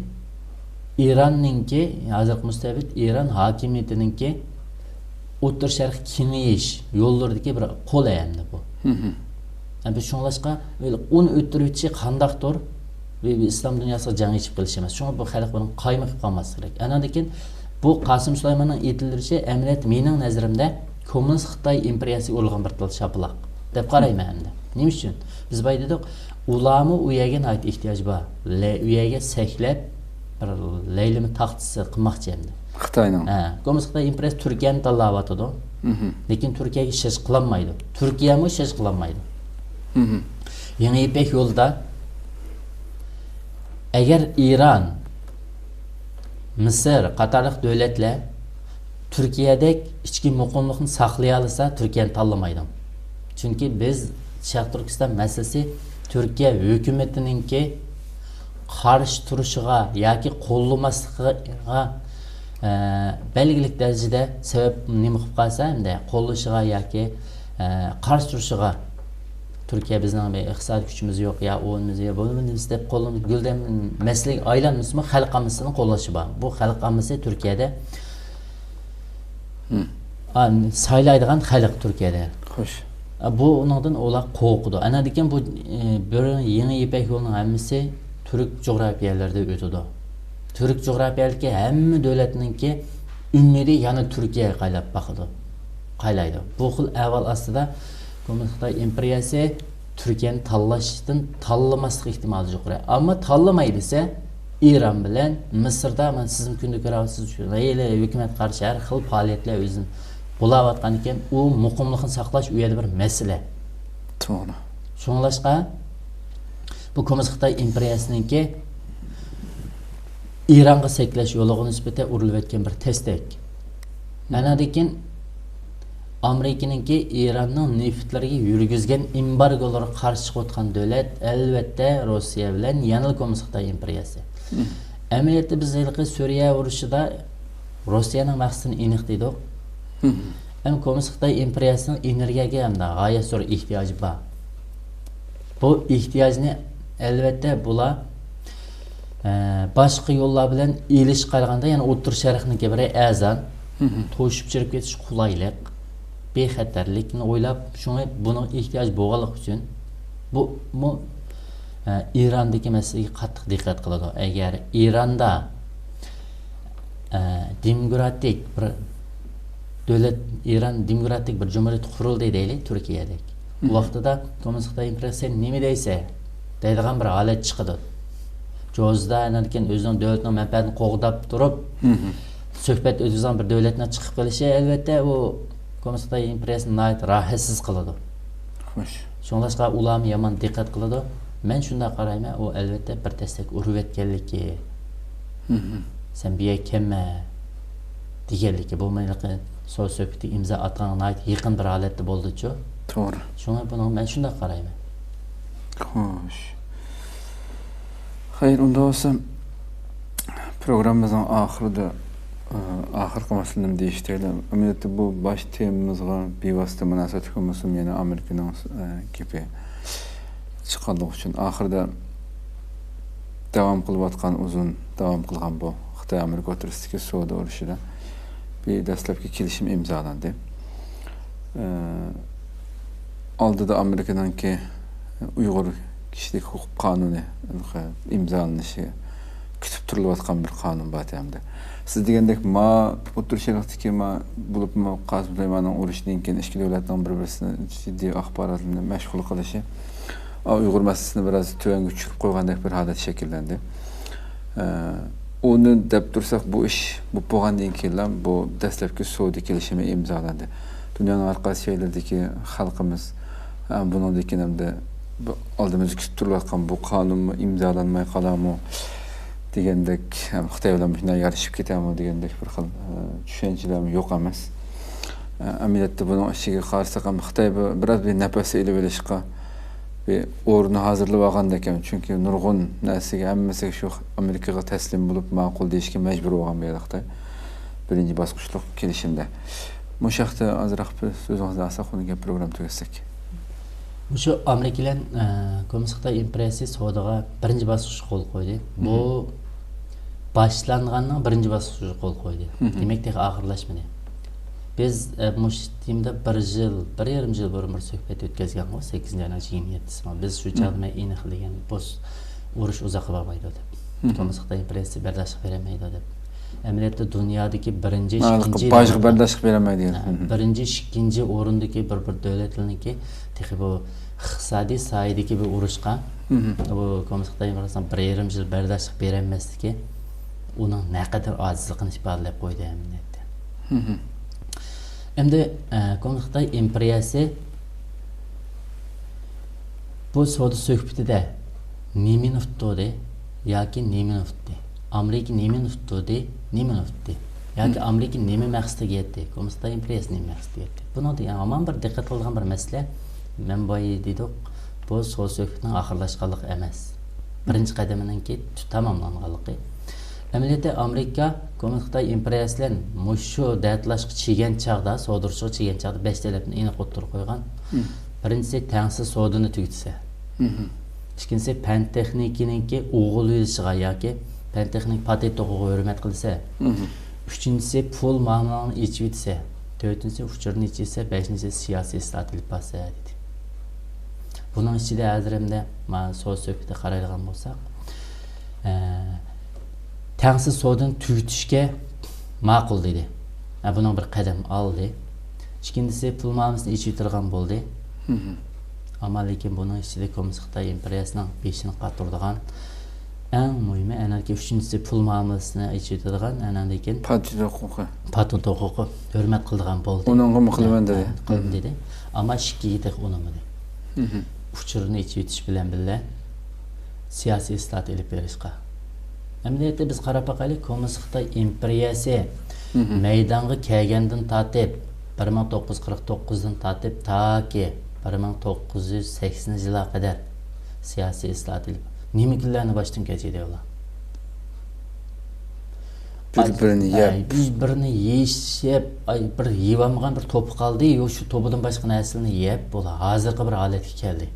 ئىراننىڭكى، ھازىرقى مۇستەبىت ئىران ھاكىمىيىتىنىڭكى ئوتتۇرا شەرققە كېڭىيىش يوللىرىدىكى بىر قول ئەمدى بۇ. ھە، بىز شۇڭلاشقا ئۇنى ئۆتتۈرۈۋېتىشى قانداقتۇر بىر، بىر ئىسلام دۇنياسىغا جەڭ ئېچىپ قېلىش ئەمەس. شۇڭا بۇ خەلق بۇنىڭغا قايمۇقۇپ قالماسلىقى كېرەك. ئاناندىن كېيىن بۇ قاسىم سۇلايماننىڭ ئېتىلدۈرۈشى ئەمەلىيەتتە مېنىڭ نەزىرىمدە كوممۇنىست خىتاي ئىمپېرىيەسىگە ئۇرۇلغان بىر تال شاپىلاق دەپ قارايمەن ئەمدى. نېمە ئۈچۈن؟ بىز بايا دېدۇق، ئۇلارمۇ ئۇ يەرگە ناھايىتى ئېھتىياجى بار. لە-، ئۇ يەرگە سەكلەپ، بىر لەيلىمە تاختىسى قىلماقچى ئەمدى. خىتاينىڭ. ھە، كوممۇنىست خىتاي ئىمپېرىيەسى تۈركىيەنى تاللاۋاتىدۇ. لېكىن تۈركىيەگە شەش قىلالمايدۇ. تۈركىيەمۇ شەش قىلالمايدۇ. يېڭى يىپەك يولىدا ئەگەر ئىران، مىسىر قاتارلىق دۆلەتلەر تۈركىيەدەك ئىچكى مۇقىملىقنى ساقلىيالىسا، تۈركىيەنى تاللىمايدۇ. چۈنكى بىز شەرقىي تۈركىستان مەسىلىسى تۈركىيە ھۆكۈمىتىنىڭكى قارشى تۇرۇشىغا ياكى قوللىماسلىقىغا، ئە، بەلگىلىك دەرىجىدە سەۋەب نېمە قىلىپ قالسا، ئەمدى قوللىشىغا ياكى، ئە، قارشى تۇرۇشىغا، تۈركىيە بىزنىڭ بىر ئىقتىسادىي كۈچىمىز يوق، يا ئۇنىمىز يا بۇنىمىز دەپ قوللىمىز گۈلدەن مەسىلىگە ئايلانمىسىمۇ، خەلق ئاممىسىنىڭ قوللىشى بار. بۇ خەلق ئاممىسى تۈركىيەدە ئا، سايلايدىغان خەلق تۈركىيەدە. خوش. ئا، بۇ ئۇنىڭدىن ئۇلار قورقىدۇ. ئاناندىن كېيىن بۇ، ئى، بىر يېڭى يىپەك يولىنىڭ ھەممىسى تۈرك جۇغراپىيەلىرىدە ئۆتىدۇ. تۈرك جۇغراپىيەدىكى ھەممە دۆلەتنىڭكى ئۈمىدى يەنە تۈركىيەگە قايلاپ باقىدۇ. قايلايدۇ. بۇ خىل ئەھۋال ئاستىدا كوممۇنىست خىتاي ئىمپېرىيەسى تۈركىيەنى تاللاشتىن، تاللىماسلىق ئېھتىمالى يۇقىرى. ئەمما تاللىماي دېسە، ئىران بىلەن مىسىردا، مانا سىزمۇ كۈندە كۆرۈۋاتىسىز، خېلى ھۆكۈمەتكە قارشى ھەر خىل پائالىيەتلەر ئۆزىنى بولاۋاتقان ئىكەن، ئۇ مۇقىملىقنى ساقلاش ئۇ يەردە بىر مەسىلە. توغرا. شۇڭلاشقا، بۇ كوممۇنىست خىتاي ئىمپېرىيەسىنىڭكى ئىرانغا سەكلەش يولىغا نىسبەتەن ئۇرۇلۇۋەتكەن بىر تەستەك. مم. ئاناندىن كېيىن ئامېرىكىنىڭكى ئىراننىڭ نېفىتلىرىگە يۈرگۈزگەن ئېمبارگولىرىغا قارشى چىقىۋاتقان دۆلەت، ئەلۋەتتە، روسىيە بىلەن يەنىلا كوممۇنىست خىتاي ئىمپېرىيەسى. مم. ئەمەلىيەتتە بىز ھېلىقى سۈرىيە ئۇرۇشىدا روسىيەنىڭ مەقسىتىنى ئېنىق دېدۇق. مم. ئەمما كوممۇنىست خىتاي ئىمپېرىيەسىنىڭ ئېنېرگىيەگە ھەمدە غايەت زور ئېھتىياجى بار. بۇ ئېھتىياجنى، ئەلۋەتتە، بۇلار، ئە، باشقا يوللار بىلەن ئېلىشقا قارىغاندا يەنە ئوتتۇرا شەرقنىڭكى بىرى ئەرزان، مم. توشۇپ چىرىپ كېتىش قولايلىق، بىخەتەرلىكنى ئويلاپ، شۇڭا بۇنىڭ ئېھتىياجى بولغانلىقى ئۈچۈن، بۇ، بۇ، ئە، ئىراندىكى مەسىلىگە قاتتىق دىققەت قىلىدۇ. ئەگەر ئىراندا، ئە، دېموكراتىك بىر دۆلەت، ئىران دېموكراتىك بىر جۇمھۇرىيەت قۇرۇلدى دەيلى، تۈركىيەدەك. بۇ مم. ۋاقتىدا كوممۇنىست خىتاي ئىمپېرىيەسى، «سەن نېمە دەيسەن؟» دەيدىغان بىر ھالەت چىقىدۇ. شوزدا ئاندىن كېيىن ئۆزىنىڭ دۆلىتىنىڭ مەنپەئەتىنى قوغداپ تۇرۇپ، سۆھبەت ئۆتكۈزگەن بىر دۆلەتنىڭ چىقىپ قېلىشى، ئەلۋەتتە، ئۇ كوممۇنىست خىتاي ئىمپېرىيەسىنى ناھايىتى راھەتسىز قىلىدۇ. خوش. شۇڭلاشقا ئۇلارمۇ يامان دىققەت قىلىدۇ. مەن شۇنداق قارايمەن، ئۇ ئەلۋەتتە بىر تەستەك ئۇرۇۋەتكەنلىكى، سەن بۇ يەرگە كەلمە دېگەنلىكى، بولمايلىقى سودا سۆھبىتى ئىمزا ئاتقانغا ناھايىتى يېقىن بىر ھالەتتە بولدىچۇ. توغرا. شۇڭا بۇنىڭغا مەن شۇنداق قارايمەن. خوش. خەير، ئۇنداق بولسا پروگراممىمىزنىڭ ئاخىرىدا، ئە، ئاخىرقى مەسىلىنى دېيىشتەيلى. ئەمەلىيەتتە بۇ باش تېمىمىزغا بىۋاسىتە مۇناسىۋەتلىك بولمىسىمۇ، يەنە ئامېرىكىنىڭ، ئە، گېپى چىققانلىقى ئۈچۈن ئاخىرىدا داۋام قىلىۋاتقان، ئۇزۇن داۋام قىلغان بۇ خىتاي ئامېرىكا ئوتتۇرىسىدىكى سودا ئۇرۇشىدا بىر دەسلەپكى كېلىشىم ئىمزالاندى. ئە، ئالدىدا ئامېرىكىنىڭكى ئۇيغۇر كىشىلىك ھوقۇق قانۇنى ئىمزالىنىشى كۈتۈپ تۇرۇلۇۋاتقان بىر قانۇن بار ئەمدى. سىز دېگەندەك، ما ئوتتۇرا شەرقتىكى ما، بولۇپمۇ قاسىم سۇلايماننىڭ ئۇرۇشىدىن كېيىن ئىككى دۆلەتنىڭ بىر-بىرسىنى جىددىي ئاخبارات بىلەن مەشغۇل قىلىشى، ئا، ئۇيغۇر مەسىلىسىنى بىراز تۆۋەنگە چۈشۈرۈپ قويغاندەك بىر ھالەت شەكىللەندى. ئە، ئۇنى دەپ تۇرساق، بۇ ئىش بولۇپ بولغاندىن كېيىنلا بۇ دەسلەپكى سودا كېلىشىمى ئىمزالاندى. دۇنيانىڭ ھەر قايسى جايلىرىدىكى خەلقىمىز، ئە، بۇنىڭدىن كېيىن ئەمدى بۇ ئالدىمىزدا كۈتۈپ تۇرۇۋاتقان بۇ قانۇنمۇ ئىمزالانماي قالارمۇ دېگەندەك، ھەم خىتاي بىلەن شۇنداق يارىشىپ كېتەرمۇ دېگەندەك بىر خىل، ئە، چۈشەنچىلەرمۇ يوق ئەمەس. ئە، ئەمەلىيەتتە بۇنىڭ ئىچىگە قارىساق ھەم خىتاي بىر، بىراز بىر نەپەس ئېلىۋېلىشقا بىر ئورۇن ھازىرلاپ ئالغاندەك. چۈنكى نۇرغۇن نەرسىگە، ھەممىسىگە شۇ ئامېرىكىغا تەسلىم بولۇپ ماقۇل دېيىشكە مەجبۇر بولغان بۇ يەردە خىتاي. بىرىنچى باسقۇچلۇق كېلىشىمدە. مۇشۇ ھەقتە ئازراق بىر سۆزىڭىزنى ئالساق، ئۇنىڭ كېيىن پروگرامما تۈگەتسەك. مۇشۇ ئامېرىكا بىلەن، ئە، كوممۇنىست خىتاي ئىمپېرىيەسى سودىغا بىرىنچى باسقۇچتا قول قويدى. بۇ باشلانغاننىڭ بىرىنچى باسقۇچىدا قول قويدى. دېمەك، تېخى ئاخىرلاشمىدى. بىز، ئە، مۇشۇ تېمىدا بىر يىل، بىر يېرىم يىل بۇرۇن بىر سۆھبەت ئۆتكۈزگەنغۇ، سەككىزىنچى ئاينىڭ يىگىرمە يەتتىسى. بىز شۇ چاغدا مەن ئېنىق دېگەن، بۇ ئۇرۇش ئۇزاققا بارمايدۇ دەپ. كوممۇنىست خىتاي ئىمپېرىيەسى بەرداشلىق بېرەلمەيدۇ دەپ. ئەمەلىيەتتە دۇنيادىكى بىرىنچى، ئىككىنچى، باجغا بەرداشلىق بېرەلمەيدۇ. بىرىنچى، ئىككىنچى ئورۇندىكى بىر، بىر دۆلەتلەرنىڭكى تېخى بۇ ئىقتىسادىي ساھەدىكى بىر ئۇرۇشقا، بۇ كوممۇنىست خىتاي بىر يېرىم يىل بەرداشلىق بېرەلمەسلىكى ئۇنىڭ نەقەدەر ئاجىزلىقىنى ئىپادىلەپ قويدى ئەمەلىيەتتە. ئەمدى، ئە، كوممۇنىست خىتاي ئىمپېرىيەسى بۇ سودا سۆھبىتىدە نېمىنى ئۇتتۇردى ياكى نېمىنى ئۇتتى؟ ئامېرىكا نېمىنى ئۇتتۇردى، نېمىنى ئۇتتى؟ ياكى ئامېرىكا نېمە مەقسىتىگە يەتتى؟ كوممۇنىست خىتاي ئىمپېرىيەسى نېمە مەقسىتىگە يەتتى؟ بۇنىڭدا يەنە ھامان بىر دىققەت قىلىدىغان بىر مەسىلە، مەن بايا دېدۇق، بۇ سودا سۆھبىتىنىڭ ئاخىرلاشقانلىقى ئەمەس. بىرىنچى قەدىمىنىڭكى تاماملانغانلىقى. ئەمەلىيەتتە ئامېرىكا كوممۇنىست خىتاي ئىمپېرىيەسى بىلەن مۇشۇ دەتلاشقا چىگەن چاغدا، سودا ئۇرۇشىغا چىگەن چاغدا بەش تەلەپنى ئېنىق ئوتتۇرىغا قويغان. بىرىنچىسى، تەڭسىز سودىنى تۈگىتىسە. ئىككىنچىسى، پەن تېخنىكىنىڭكى ئوغۇللىشىشىغا ياكى پەن تېخنىكا پاتېنت ھوقۇقىغا ھۆرمەت قىلىسە. ئۈچىنچىسى، پۇل مۇئامىلىڭنى ئېچىۋېتىسە. تۆتىنچىسى، ئۇچۇرنى ئېچىۋېتىسە. بەشىنچىسى، سىياسىي ئىسلاھات ئېلىپ بارسا، دېدى. بۇنىڭ ئىچىدە ھازىر ئەمدى مانا سودا سۆھبىتىگە قارايدىغان بولساق، ئە، تەڭسىز سودىنى تۈگىتىشكە ماقۇل دېدى. ئە، بۇنىڭ بىر قەدەم ئالدى. ئىككىنچىسى، پۇل مۇئامىلىسىنى ئېچىۋېتىدىغان بولدى. ئەمما لېكىن بۇنىڭ ئىچىدە كوممۇنىست خىتاي ئىمپېرىيەسىنىڭ بېشىنى قاتۇرىدىغان ئەڭ مۇھىمى، ئەنەكى ئۈچىنچىسى پۇل مۇئامىلىسىنى ئېچىۋېتىدىغان، ئەنەكىن پاتېنت ھوقۇقى. پاتېنت ھوقۇقى ھۆرمەت قىلىدىغان بولدى. ئۇنىڭغىمۇ قىلىمەن دېدى. قىلدىم دېدى. ئەمما ئىككىگە تېخى ئۇنىمىدى. ئۇچۇرنى ئېچىۋېتىش بىلەن بىللە، سىياسىي ئىسلاھات ئېلىپ بېرىشقا. ئەمەلىيەتتە بىز قاراپ باقايلى، كوممۇنىست خىتاي ئىمپېرىيەسى مەيدانغا كەلگەندىن تارتىپ، بىر مىڭ توققۇز يۈز قىرىق توققۇزدىن تارتىپ تاكى بىر مىڭ توققۇز يۈز سەكسىنىنچى يىللارغا قەدەر سىياسىي ئىسلاھات ئېلىپ، نېمە كۈنلەرنى باشتىن كەچۈردى ئۇلار؟ بىر-بىرىنى يەپ. بىر-بىرىنى يېيىشىپ، ئاي، بىر يېيىۋالمىغان بىر توپى قالدى، يو، شۇ توپىدىن باشقا نەرسىلەرنى يەپ، بۇلار ھازىرقى بىر ھالەتكە كەلدى.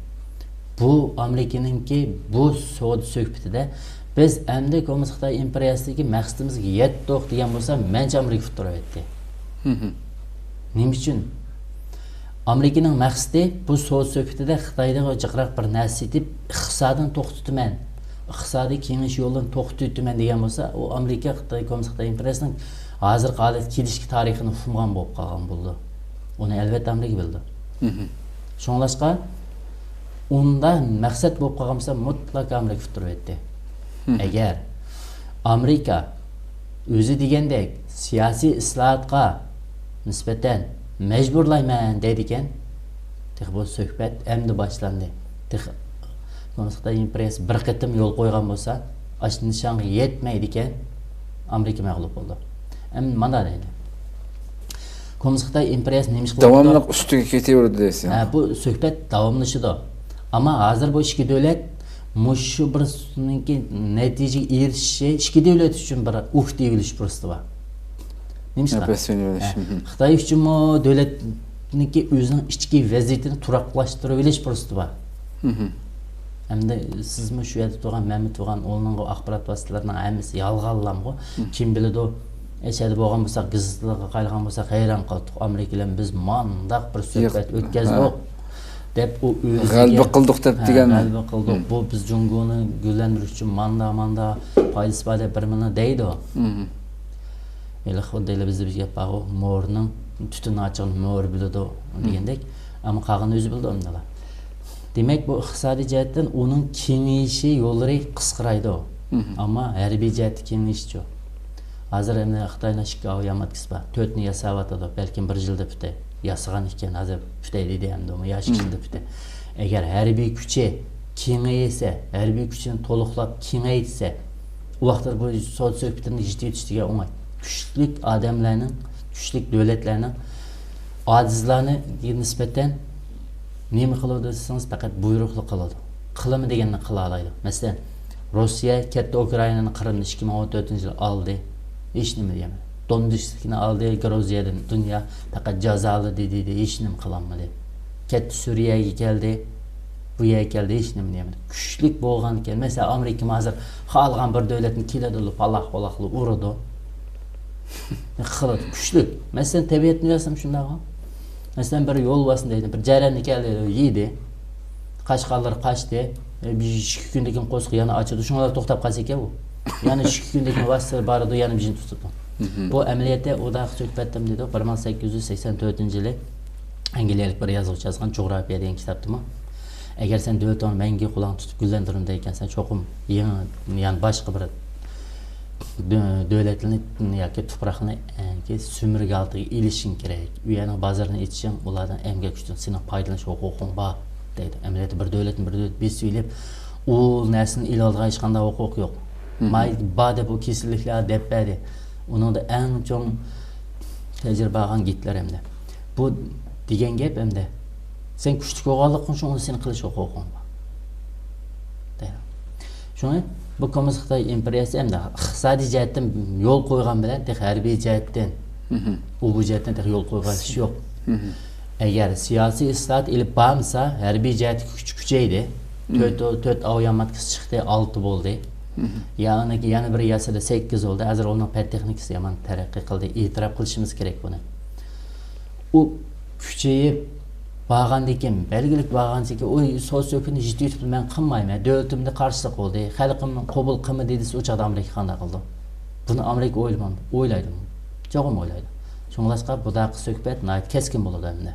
بۇ ئامېرىكىنىڭكى بۇ سودا سۆھبىتىدە بىز ئەمدى كوممۇنىست خىتاي ئىمپېرىيەسىدىكى مەقسىتىمىزگە يەتتۇق دېگەن بولسا، مەنچە ئامېرىكا ئۇتتۇرۇۋەتتى. نېمە ئۈچۈن؟ ئامېرىكىنىڭ مەقسىتى بۇ سودا سۆھبىتىدە خىتايدىن جىقراق بىر نەرسە سېتىپ، ئىقتىسادىنى توختىتىمەن، ئىقتىسادىي كېڭىيىش يولىنى توختىتىمەن دېگەن بولسا، ئۇ ئامېرىكا خىتاي كوممۇنىست خىتاي ئىمپېرىيەسىنىڭ ھازىرقى ھالەتكە كېلىشتىكى تارىخىنى ئۇقمىغان بولۇپ قالغان بولىدۇ. ئۇنى ئەلۋەتتە ئامېرىكا بىلىدۇ. شۇڭلاشقا ئۇنداق مەقسەت بولۇپ قالغان بولسا، مۇتلەق ئامېرىكا ئۇتتۇرۇۋەتتى. ئەگەر ئامېرىكا ئۆزى دېگەندەك سىياسىي ئىسلاھاتقا نىسبەتەن مەجبۇرلايمەن دەيدىكەن، تېخى بۇ سۆھبەت ئەمدى باشلاندى. تېخى كوممۇنىست خىتاي ئىمپېرىيەسى بىر قېتىم يول قويغان بولسا، ئاشۇ نىشانغا يەتمەيدىكەن، ئامېرىكا مەغلۇپ بولىدۇ. ئەمدى مانا دەيدۇ. كوممۇنىست خىتاي ئىمپېرىيەسى نېمە ئىش قىلىۋاتىدۇ؟ داۋاملىق ئۈستىگە كېتىۋېرىدۇ دەيسەن. ھە، بۇ سۆھبەت داۋاملىشىدۇ. ئەمما ھازىر بۇ ئىككى دۆلەت مۇشۇ بىر نېمىكى نەتىجىگە ئېرىشىشى ئىككى دۆلەت ئۈچۈن بىر ئۇھ دېيىۋېلىش پۇرسىتى بار. نېمىشقا؟ نەپەس دېيىۋېلىش. ھە، خىتاي ئۈچۈنمۇ دۆلەتنىڭكى ئۆزىنىڭ ئىچكى ۋەزىيىتىنى تۇراقلاشتۇرۇۋېلىش پۇرسىتى بار. ئەمدى سىزمۇ شۇ يەردە تۇرغان، مەنمۇ تۇرغان، ئۇنىڭغۇ ئاخبارات ۋاسىتىلىرىنىڭ ھەممىسى يالغانلامغۇ؟ كىم بىلىدۇ؟ ئەشەدە بولغان بولساق، گېزىتلەرگە قايلىغان بولساق، ھەيران قالدۇق. ئامېرىكا بىلەن بىز مانداق بىر سۆھبەت ئۆتكەزدۇق، دەپ، ئۇ ئۆزىگە غەلىبە قىلدۇق دەپ، ھە، دېگەن. غەلىبە قىلدۇق. بۇ بىز جۇڭگونى گۈللەندۈرۈش ئۈچۈن ماندا، ماندا پايدىسى بار دەپ بىر مانا دەيدۇ. ھېلى خۇددى ھېلى بىزدە بىر گەپ بارغۇ، مورىنىڭ تۈتۈن ئاچىغىنى مورا بىلىدۇ دېگەندەك. ئەمما قالغىنىنى ئۆزى بىلىدۇ ئەمدىلا. دېمەك، بۇ ئىقتىسادىي جەھەتتىن ئۇنىڭ كېڭىيىشى يوللىرى قىسقىرايدۇ. ئەمما ھەربىي جەھەتتە كېڭىيىشىچۇ؟ ھازىر ئەمدى خىتاينىڭ ئىككى ئاۋىيا ماتكىسى بار. تۆتنى ياساۋاتىدۇ. بەلكىم بىر يىلدا پۈتەي. ياسىغان ئىكەن، ھازىر پۈتەي دېدى ئەمدى ئۇمۇ. يا ئىككى يىلدا پۈتەي. ئەگەر ھەربىي كۈچى كېڭىيسە، ھەربىي كۈچىنى تولۇقلاپ كېڭەيتسە، ئۇ ۋاقىتتا بۇ سودا سۆھبىتىنى يېتىۋېتىش دېگەن ئوڭاي. كۈچلۈك ئادەملەرنىڭ، كۈچلۈك دۆلەتلەرنىڭ ئاجىزلارنىڭ نىسبەتەن نېمە قىلىدۇ دېسىڭىز، پەقەت بۇيرۇقلا قىلىدۇ. قىلىمەن دېگەننى قىلالايدۇ. مەسىلەن، روسىيە كەتتى ئۇكرائىنانى قىرىمنى ئىككى مىڭ ئون تۆتىنچى يىلى ئالدى. ھېچنېمە دېيەلمىدى. دوندوچكىنى ئالدى، گرۇزىيەدىن دۇنيا پەقەت جازالىدى دېدى، ھېچنېمە قىلالمىدى. كەتتى سۈرىيەگە كەلدى، بۇ يەرگە كەلدى، ھېچنېمە دېيەلمىدى. كۈچلۈك بولغانىكەن، مەسىلەن، ئامېرىكىمۇ ھازىر خالىغان بىر دۆلەتنى كېلىدىلا پالاق-پالاقلا ئۇرىدۇ. قىلىدۇ، كۈچلۈك. مەسىلەن، تەبىئەتنى يازسام شۇنداقغۇ. مەسىلەن، بىر يولۋاسنى دەيدۇ، بىر جەرەننى كەلدى، يېدى. قاچقانلىرى قاچتى. ئە، بىر ئىككى كۈندىن كېيىن قورسىقى يەنە ئاچىدۇ. شۇڭا توختاپ قالسا ئىكەن ئۇ. يەنە ئىككى كۈندىن كېيىن ۋاسىتە بارىدۇ، يەنە بىر يېرىنى تۇتىدۇ. بۇ ئەمەلىيەتتە ئۇداققى سۆھبەتتىمۇ دېدۇق، بىر مىڭ سەككىز يۈز سەكسەن تۆتىنچى يىلى ئەنگلىيەلىك بىر يازغۇچى يازغان جۇغراپىيە دېگەن كىتابتىمۇ. ئەگەر سەن دۆلىتىڭنى مەڭگۈ قۇلاڭ تۇتۇپ گۈللەندۈرىمەن دەيدىكەنسەن، چوقۇم يېڭى، يەنى باشقا بىر دۆ-، دۆلەتنى ياكى تۇپراقنى، ئە، سۈمۈرگە ئالدىغا ئېلىشىڭ كېرەك. ئۇ يەرنىڭ بازىرىنى ئېچىشىڭ، ئۇلاردىن ئەمگەك كۈچىدىن سېنىڭ پايدىلىنىش ھوقۇقۇڭ بار، دەيدۇ. ئەمەلىيەتتە بىر دۆلەتنى بىر دۆلەت بېسىۋېلىپ، ئۇ نەرسىنى ئېلىۋالىدىغان ھېچقانداق ھوقۇق يوق. ماي بار دەپ ئۇ كېسەللىكلەر دەپ بەردى. ئۇنىڭدا ئەڭ چوڭ تەجرىبە ئالغان گىتلېر ئەمدى. بۇ دېگەن گەپ ئەمدى. سەن كۈچلۈك بولغانلىقىڭ ئۈچۈن ئۇنى سېنىڭ قىلىش ھوقۇقۇڭ بار. دەيدۇ. شۇڭا بۇ كوممۇنىست خىتاي ئىمپېرىيەسى ئەمدى ئىقتىسادىي جەھەتتىن يول قويغان بىلەن تېخى ھەربىي جەھەتتىن، ئۇ بۇ جەھەتتىن تېخى يول قويغان ئىش يوق. ئەگەر سىياسىي ئىسلاھات ئېلىپ بارمىسا، ھەربىي جەھەتتىكى كۈچ كۈچەيدى. تۆت، تۆت ئاۋىيا ماتكىسى چىقتى، ئالتە بولدى. يا ئۇنىڭكى يەنە بىر ياسىدى، سەككىز بولدى. ھازىر ئۇنىڭ پەن تېخنىكىسى يامان تەرەققىي قىلدى. ئېتىراپ قىلىشىمىز كېرەك بۇنى. ئۇ كۈچىيىپ بارغاندىن كېيىن، بەلگىلىك بارغاندىن كېيىن، ئۇ سودا سۆھبىتىنى يېتىۋېتىپ مەن قىلمايمەن، دۆلىتىمدە قارشىلىق بولدى، خەلقىم قوبۇل قىلمىدى دېسە، ئۇ چاغدا ئامېرىكا قانداق قىلىدۇ؟ بۇنى ئامېرىكا ئويلىمامدۇ؟ ئويلايدۇ. چوقۇم ئويلايدۇ. شۇڭلاشقا بۇداقى سۆھبەت ناھايىتى كەسكىن بولىدۇ ئەمدى.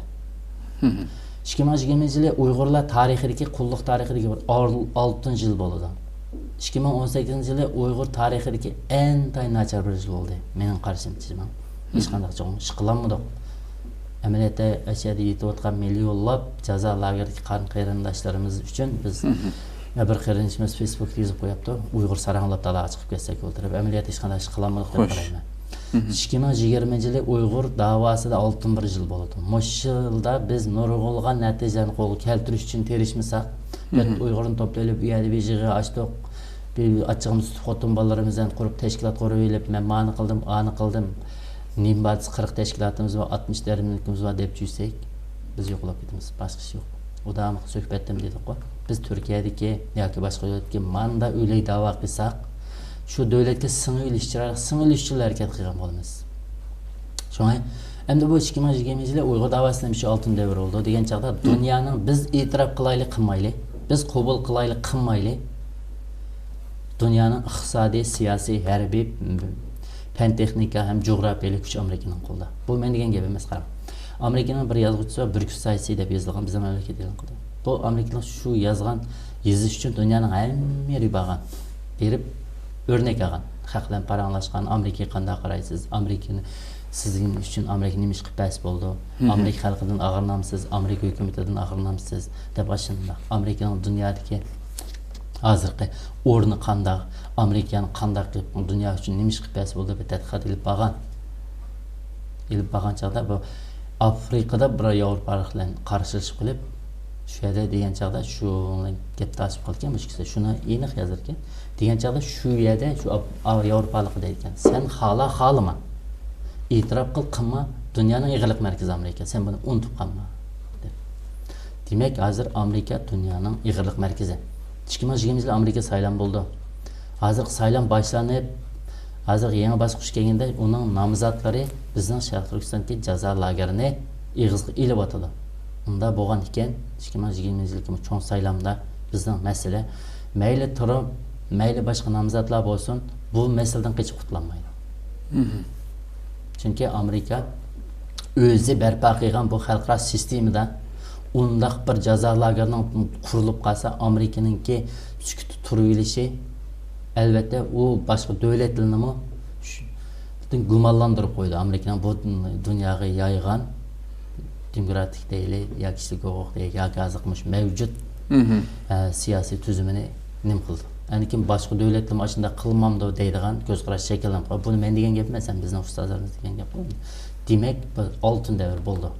ئىككى مىڭ يىگىرمىنچى يىلى ئۇيغۇرلار تارىخىدىكى، قۇللۇق تارىخىدىكى بىر ئال-، ئالتىنچى يىل بولىدۇ. ئىككى مىڭ ئون سەككىزىنچى يىلى ئۇيغۇر تارىخىدىكى ئەنتايىن ناچار بىر يىل بولدى، مېنىڭ قارىشىمچە. ھېچقانداق چوڭ ئىش قىلالمىدۇق. ئەمەلىيەتتە، ئەشەدە يېتىۋاتقان مىليونلاپ جازا لاگېرىدىكى قان قېرىنداشلىرىمىز ئۈچۈن بىز، بىر قېرىندىشىمىز فېيسبۇكتا يېزىپ قويۇپتۇ، «ئۇيغۇر ساراڭلاپ دالاغا چىقىپ كەتسەك بولدى» دەپ. ئەمەلىيەتتە ھېچقانداق ئىش قىلالمىدۇق دەپ قارايمەن. ئىككى مىڭ يىگىرمىنچى يىلى ئۇيغۇر داۋاسىدا ئالتۇن بىر يىل بولىدۇ. مۇشۇ يىلدا بىز نۇرغۇنلىغان نەتىجىلەرنى قولغا كەلتۈرۈش ئۈچۈن تىرىشمىساق، ئۇيغۇرنى توپلاپ ئېلىپ، ئۇ يەردە بىر يىغىن ئاچتۇق. بىر ئاچچىقىمىز تۇتۇپ، خوتۇن بالىلىرىمىز بىلەن قۇرۇپ، تەشكىلات قۇرۇۋېلىپ، مەن مانى قىلدىم، ئانى قىلدىم. نېمە بار دېسە، قىرىق تەشكىلاتىمىز بار، ئاتمىش دەرنىكىمىز بار دەپ يۈرسەك، بىز يوقىلاپ كېتىمىز. باشقا ئىش يوق. ئۇداققى سۆھبەتتىمۇ دېدۇققۇ، بىز تۈركىيەدىكى ياكى باشقا دۆلەتتىكى ماندا ئۆلەي داۋا قىلساق، شۇ دۆلەتكە سىڭىۋېلىش، چىرايلىق سىڭىۋېلىش ئۈچۈن ھەرىكەت قىلغان بولىمىز. شۇڭا ئەمدى بۇ ئىككى مىڭ يىگىرمىنچى يىلى ئۇيغۇر داۋاسى نېمە ئۈچۈن ئالتۇن دەۋر بولىدۇ دېگەن چاغدا، دۇنيانىڭ بىز ئېتىراپ قىلايلى، قىلمايلى، بىز قوبۇل قىلايلى، قىلمايلى، دۇنيانىڭ ئىقتىسادىي، سىياسىي، ھەربىي، پەن تېخنىكا ھەم جۇغراپىيەلىك كۈچى ئامېرىكىنىڭ قولىدا. بۇ مەن دېگەن گەپ ئەمەس، قاراڭ. ئامېرىكىنىڭ بىر يازغۇچىسى بار، بريۇس سايسى دەپ يېزىلغان، بىزنىڭ مەملىكەتتە ئېلان قىلدى. بۇ ئامېرىكىنىڭ شۇ يازغان يېزىش ئۈچۈن دۇنيانىڭ ھەممە يېرىگە بارغان. بېرىپ ئۆرنەك ئالغان. خەق بىلەن پاراڭلاشقان، ئامېرىكىغا قانداق قارايسىز؟ ئامېرىكىنى، سىزنىڭ ئۈچۈن ئامېرىكا نېمە ئىش قىلىپ بەرسە بولىدۇ؟ مم. ئامېرىكا خەلقىدىن ئاغرىنامسىز؟ ئامېرىكا ھۆكۈمىتىدىن ئاغرىنامسىز؟ دەپ ئاشۇنداق. ئامېرىكىنىڭ دۇنيادىكى ھازىرقى ئورنى قانداق؟ ئامېرىكانى قانداق قىلىپ دۇنيا ئۈچۈن نېمە ئىش قىلىپ بەرسە بولىدۇ؟ بىر تەتقىقات ئېلىپ بارغان. ئېلىپ بارغان چاغدا بۇ ئافرىقىدا بىر ياۋروپالىق بىلەن قارشىلىشىپ قېلىپ، شۇ يەردە دېگەن چاغدا شۇ گەپ تارتىشىپ قالىدىكەن، مۇشۇ كىشىلەر شۇنى ئېنىق يازىدىكەن. دېگەن چاغدا شۇ يەردە شۇ ئاپ-، ئا-، ياۋروپالىققا دەيدىكەن، سەن خالا خالىما، ئېتىراپ قىل قىلما، دۇنيانىڭ ئېغىرلىق مەركىزى ئامېرىكا، سەن بۇنى ئۇنتۇپ قالما، دەپ. دېمەك، ھازىر ئامېرىكا دۇنيانىڭ ئېغىرلىق مەركىزى. ئىككى مىڭ يىگىرمە يىلى ئامېرىكا سايلام بولىدۇ. ھازىرقى سايلام باشلىنىپ، ھازىرقى يېڭى باسقۇچ كەلگەندە، ئۇنىڭ نامزاتلىرى بىزنىڭ شەرقىي تۈركىستاندىكى جازا لاگېرىنى ئېغىزغا ئېلىۋاتىدۇ. ئۇنداق بولغان ئىكەن، ئىككى مىڭ يىگىرمە يىللىكى چوڭ سايلامدا بىزنىڭ مەسىلە، مەيلى ترامپ، مەيلى باشقا نامزاتلار بولسۇن، بۇ مەسىلىدىن قېچىپ قۇتۇلالمايدۇ. مم. چۈنكى ئامېرىكا ئۆزى بەرپا قىلغان بۇ خەلقئارا سىستېمىدا ئۇنداق بىر جازا لاگېرىنىڭ قۇرۇلۇپ قالسا، ئامېرىكىنىڭكى سۈكۈتتە تۇرۇۋېلىشى، ئەلۋەتتە، ئۇ باشقا دۆلەتلەرنىمۇ شۇ-، گۇمانلاندۇرۇپ قويىدۇ. ئامېرىكىنىڭ بۇ دۇنياغا يايغان دېموكراتىك دەيلى ياكى كىشىلىك ھوقۇق دەيلى ياكى ھازىرقى مۇشۇ مەۋجۇت، مم، ئە، سىياسىي تۈزۈمىنى نېمە قىلىدۇ؟ ئاندىن كېيىن باشقا دۆلەتلەرمۇ ئاشۇنداق قىلمامدۇ دەيدىغان كۆز قاراش شەكىللىنىپ قالىدۇ. بۇنى مەن دېگەن گەپ ئەمەس، ھەم بىزنىڭ ئۇستازلىرىمىز دېگەن گەپ. دېمەك، بىر ئالتۇن دەۋر بولدى.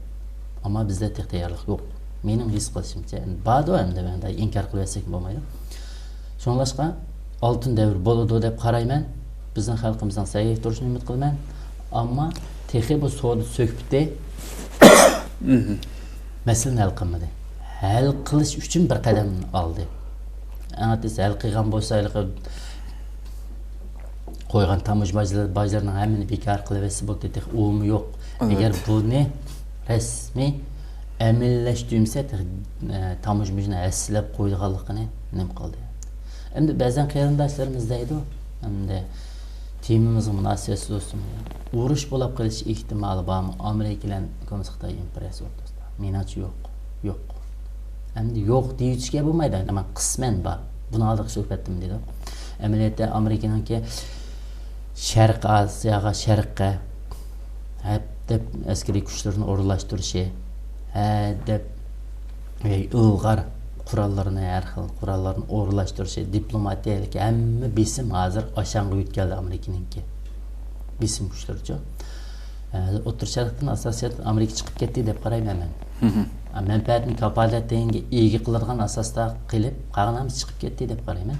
ئەمما بىزدە تېخى تەييارلىق يوق. مېنىڭ ھېس قىلىشىمچە، باردۇ ئەمدى، مەن ئىنكار قىلىۋەتسەكمۇ بولمايدۇ. شۇڭلاشقا، ئالتۇن دەۋر بولىدۇ دەپ قارايمەن. بىزنىڭ خەلقىمىزنىڭ سەگەك تۇرۇشىنى ئۈمىد قىلىمەن. ئەمما تېخى بۇ سودا سۆھبىتى مەسىلىنى ھەل قىلمىدى. ھەل قىلىش ئۈچۈن بىر قەدەم ئالدى. ئەڭ ئاتىسى ھەل قىلغان بولسا، ھېلىقى قويغان تاموژنا باجلىرى، باجلىرىنىڭ ھەممىنى بىكار قىلىۋەتسە بولدى، تېخى ئۇمۇ يوق. ئەگەر بۇنى رەسمىي ئەمەلىيلەشتۈرمىسە، تېخى، ئە، تاموژنا ھەسسىلەپ قويىدىغانلىقىنى نېمە قىلدى؟ ئەمدى بەزەن قېرىنداشلىرىمىز دەيدۇ، ئەمدى تېمىمىزغا مۇناسىۋەتسىز بولسىمۇ، ئۇرۇش بولاپ قېلىش ئېھتىمالى بارمۇ ئامېرىكا بىلەن كوممۇنىست خىتاي ئىمپېرىيەسى ئوتتۇرىسىدا؟ مېنىڭچە يوق. يوق. ئەمدى يوق دېيىشكە بولمايدۇ. ئەمما قىسمەن بار. بۇنىڭ ئالدىغا سۆھبەتتىمۇ دېدۇق. ئەمەلىيەتتە ئامېرىكىنىڭكى شەرقىي ئاسىياغا، شەرققە ھەدەپ ئەسكىرىي كۈچلىرىنى ئورۇنلاشتۇرۇشى، ھەدەپ ئىلغار قوراللىرىنى، ھەر خىل قوراللارنى ئورۇنلاشتۇرۇشى، دىپلوماتىيەلىك ھەممە بېسىم ھازىر ئاشاڭغا يۆتكەلدى ئامېرىكىنىڭكى. بېسىم كۈچلىرىچۇ. ئوتتۇرا شەرقتىن ئاساسىيەتتىن ئامېرىكا چىقىپ كەتتى دەپ قارايمەن مەن. مەنپەئەتنى كاپالەتلەنگە ئىگە قىلىدىغان ئاساستا قىلىپ، قالغان ھەممىسى چىقىپ كەتتى دەپ قارايمەن.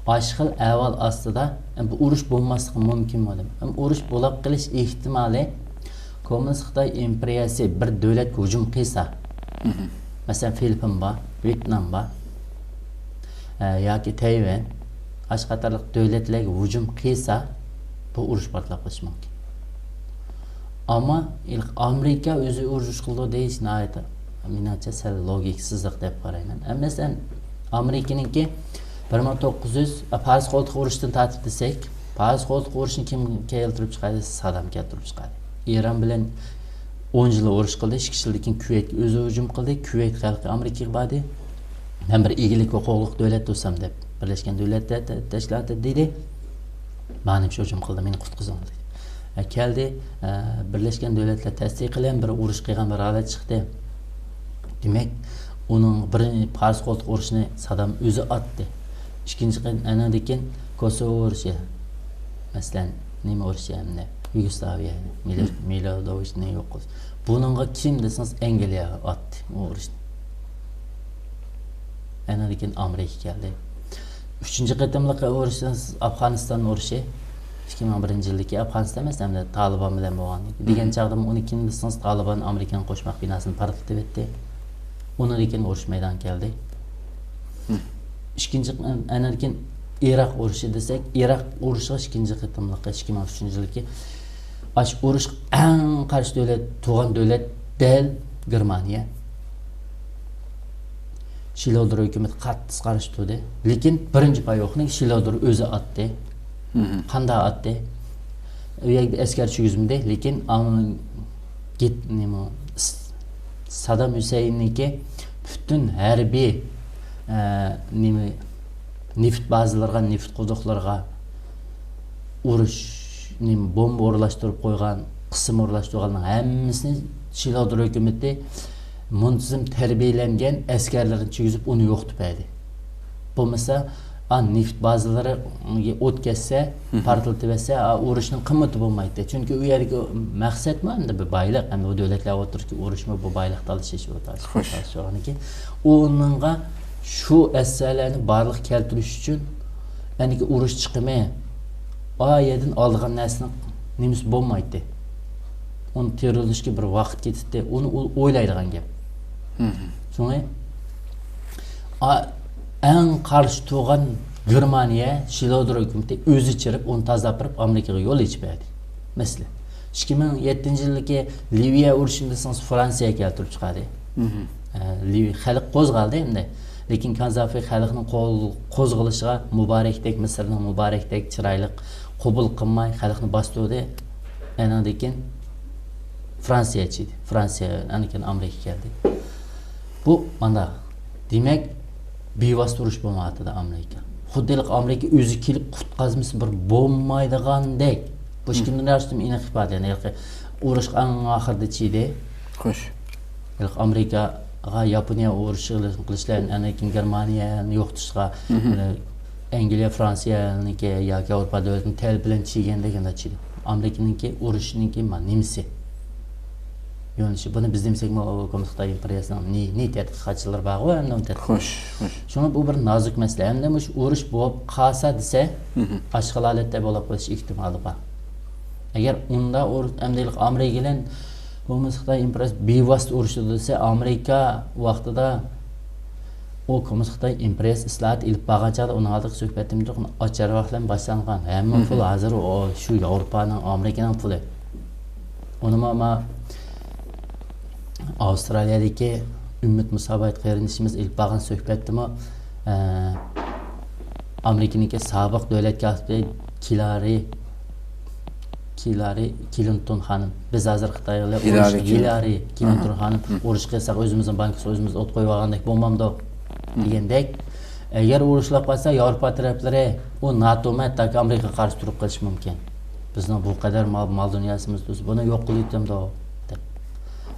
ئاشۇ خىل ئەھۋال ئاستىدا، بۇ ئۇرۇش بولماسلىقى مۇمكىنمۇ دەپ. ئۇرۇش بولاپ قېلىش ئېھتىمالى، كوممۇنىست خىتاي ئىمپېرىيەسى بىر دۆلەتكە ھۇجۇم قىلسا، مەسىلەن، فىلىپپىن بار، ۋيېتنام بار، ئە، ياكى تەيۋەن، ئاشۇ قاتارلىق دۆلەتلەرگە ھۇجۇم قىلسا، بۇ ئۇرۇش پارتلاپ قېلىشى مۇمكىن. ئەمما ئامېرىكا ئۆزى ئۇرۇش قىلىدۇ دېيىش ناھايىتى، مېنىڭچە، سەل لوگىكىسىزلىق دەپ قارايمەن. ئە، مەسىلەن، ئامېرىكىنىڭكى بىر مىڭ توققۇز يۈز، پارس قولتۇق ئۇرۇشىدىن تارتىپ دېسەك، پارس قولتۇق ئۇرۇشىنى كىم كەلتۈرۈپ چىقاردى؟ سادام كەلتۈرۈپ چىقاردى. ئىران بىلەن ئون يىل ئۇرۇش قىلدى، ئىككى يىلدىن كېيىن كۈۋەيتكە ئۆزى ھۇجۇم قىلدى، كۈۋەيت خەلقى ئامېرىكىغا باردى. مەن بىر ئىگىلىك ھوقۇقلۇق دۆلەت تۇرسام دەپ، بىرلەشكەن دۆلەتلەر تە-، تەشكىلاتى دېدى، مانا شۇ ھۇجۇم قىلدى، مېنى قۇتقۇزۇڭ دېدى. ئە، كەلدى، ئە، بىرلەشكەن دۆلەتلەر تەستىقى بىلەن بىر ئۇرۇش قىلغان بىر ھالەت چىقتى. دېمەك، ئۇنىڭ بىرىنچى پارس قولتۇق ئۇرۇشىنى سادام ئۆزى ئاتتى. ئىككىنچى قېتىم، ئەنىڭدىن كېيىن كوسوۋو ئۇرۇشى، مەسىلەن، نېمە ئۇرۇشى ئەمدى؟ يۇگوسلاۋىيە، مىلو-، مىلوسېۋىچنى يوق قىلىش. بۇنىڭغا كىم دېسىڭىز، ئەنگلىيە ئاتتى ئۇ ئۇرۇشنى. ئەنىڭدىن كېيىن ئامېرىكا كەلدى. ئۈچىنچى قېتىملىق ئۇرۇش دېسىڭىز، ئافغانىستان ئۇرۇشى. ئىككى مىڭ بىرىنچى يىلدىكى ئافغانىستان ئەمەس، ئەمدى تالىبان بىلەن بولغان. دېگەن چاغدىمۇ ئۇنى كىم دېسىڭىز، تالىبان ئامېرىكىنىڭ قوشماق بىناسىنى پارتلىتىۋەتتى. ئۇنىڭدىن كېيىن ئۇرۇش مەيدانغا كەلدى. ئىككىنچى، ئەنىڭدىن كېيىن ئىراق ئۇرۇشى دېسەك، ئىراق ئۇرۇشىغا ئىككىنچى قېتىملىق، ئىككى مىڭ ئۈچىنچى يىلدىكى، ئاشۇ ئۇرۇشقا ئەڭ قارشى دۆلەت، تۇغان دۆلەت دەل گېرمانىيە. شىلودېر ھۆكۈمىتى قاتتىق قارشى تۇردى. لېكىن بىرىنچى پايوقنى شىلودېر ئۆزى ئاتتى. قانداق ئاتتى؟ ئۇ يەردە ئەسكەر چۈشۈرگۈزمىدى، لېكىن ئام-، گىت-، نېمە، س-، سادام ھۈسەيىننىڭكى پۈتۈن ھەربىي، ئە، نېمە، نېفىت بازىلىرىغا، نېفىت قۇدۇقلىرىغا ئۇرۇش، نېمە، بومبا ئورۇنلاشتۇرۇپ قويغان، قىسىم ئورۇنلاشتۇرغاننىڭ ھەممىسىنى شىلودۇر ھۆكۈمىتى مۇنتىزىم تەربىيەلەنگەن ئەسكەرلىرىنى چۈشۈرۈپ، ئۇنى يوقىتىپ بەردى. بولمىسا، ئا، نېفىت بازىلىرى ئوت كەتسە، پارتلىتىۋەتسە، ئا، ئۇرۇشنىڭ قىممىتى بولمايتتى. چۈنكى ئۇ يەردىكى مەقسەتمۇ ئەمدى بىر بايلىق، ئەمدى ئۇ دۆلەتلەر ئوتتۇرىسىدىكى ئۇرۇشمۇ بۇ بايلىق تالىشىش، ئۇ تالىشىش، خوش. تالىشىش بولغاندىكىن، ئۇنىڭغا شۇ ئەسەرلەرنى بارلىققا كەلتۈرۈش ئۈچۈن، يەنىكى ئۇرۇش چىقىمى، ئا يەردىن ئالىدىغان نەرسىنىڭ نېمىسى بولمايتتى. ئۇنى تېرىلىشكە بىر ۋاقىت كېتىتتى. ئۇنى ئۇ ئويلايدىغان گەپ. شۇڭا ئا-، ئەڭ قارشى تۇرغان گېرمانىيە شىلودېر ھۆكۈمىتى ئۆزى چىرىپ، ئۇنى تازىلاپ بېرىپ، ئامېرىكىغا يول ئېچىپ بەردى. مەسىلەن، ئىككى مىڭ يەتتىنچى يىلدىكى لىۋىيە ئۇرۇشىنى دېسىڭىز، فرانسىيە كەلتۈرۈپ چىقاردى. ئە، لىۋىيە خەلق قوزغالدى ئەمدى. لېكىن كازافى خەلقنىڭ قول قوزغىلىشىغا مۇبارەكدەك، مىسىرنىڭ مۇبارەكدەك چىرايلىق قوبۇل قىلماي، خەلقنى باستۇردى. ئەنىڭدىن كېيىن فرانسىيە چىدى. فرانسىيە، ئاندىن كېيىن ئامېرىكا كەلدى. بۇ مانا، دېمەك، بىۋاسىتە ئۇرۇش بولمايۋاتىدۇ ئامېرىكا. خۇددى ئامېرىكا ئۆزى كېلىپ قۇتقازمىسا بىر بولمايدىغاندەك. بۇ ئىككى كۈندىن ئېنىق ئىپادىلەندى. ئۇرۇش ئەڭ ئاخىرىدا چىدى. خوش. ئامېرىكاغا ياپونىيە ئۇرۇش قىلىش بىلەن، ئاندىن كېيىن گېرمانىيەنى يوقىتىشقا، ئەنگلىيە، فرانسىيەنىڭكى ياكى ياۋروپا دۆلىتىنىڭ تەلىپى بىلەن چىگەندەك چىدى. ئامېرىكىنىڭكى ئۇرۇشنىڭكى ما-، نېمىسى؟ يۆنىلىشى. بۇنى بىز دېمىسەكمۇ، ئۇ كوممۇنىست خىتاي ئىمپېرىيەسىنىڭ نى-، نى تەتقىقاتچىلىرى بارغۇ، ئەمدى ئۇنى تەتقىق-، خوش، خوش. شۇڭا بۇ بىر نازۇك مەسىلە. ئەمدى مۇشۇ ئۇرۇش بولۇپ قالسا دېسە، ئاشقىلار ھالەتتە بولۇپ قېلىش ئېھتىمالى بار. ئەگەر ئۇنداق ئۇرۇش، ئەمدى ئامېرىكا بىلەن كوممۇنىست خىتاي ئىمپېرىيەسى بىۋاسىتە ئۇرۇشىدۇ دېسە، ئامېرىكا ۋاقتىدا ئۇ كوممۇنىست خىتاي ئىمپېرىيەسى ئىسلاھات ئېلىپ بارغان چاغدا ئۇنىڭ ئالدىدىكى سۆھبەتتىمۇ ئاچارغاق بىلەن باشلانغان. ھەممە پۇل ھازىر ئۇ، شۇ ياۋروپانىڭ، ئامېرىكىنىڭ پۇلى. ئۇنىمۇ ما-، ئاۋسترالىيەدىكى ئۈمىد مۇسابىت قېرىندىشىمىز ئېلىپ بارغان سۆھبەتتىمۇ، ئە، ئامېرىكىنىڭكى سابىق دۆلەت كاتىپى كىلارى، كىلارى كلىنتون خانىم، بىز ھازىر خىتاي بىلەن ئۇرۇش، كلىنتون. كىلارى كلىنتون خانىم، ئۇرۇش قىلساق ئۆزىمىزنىڭ بانكىسىغا ئۆزىمىز ئوت قويۇۋالغاندەك بولمامدۇ؟ دېگەندەك، ئەگەر ئۇرۇشلاپ قالسا، ياۋروپا تەرەپلىرى ئۇ ناتومەت تاكى ئامېرىكىغا قارشى تۇرۇپ قېلىشى مۇمكىن. بىزنىڭ بۇ قەدەر مال، مال دۇنياسىمىز تۇرسا، بۇنى يوق قىلىۋېتەمدۇ دەپ.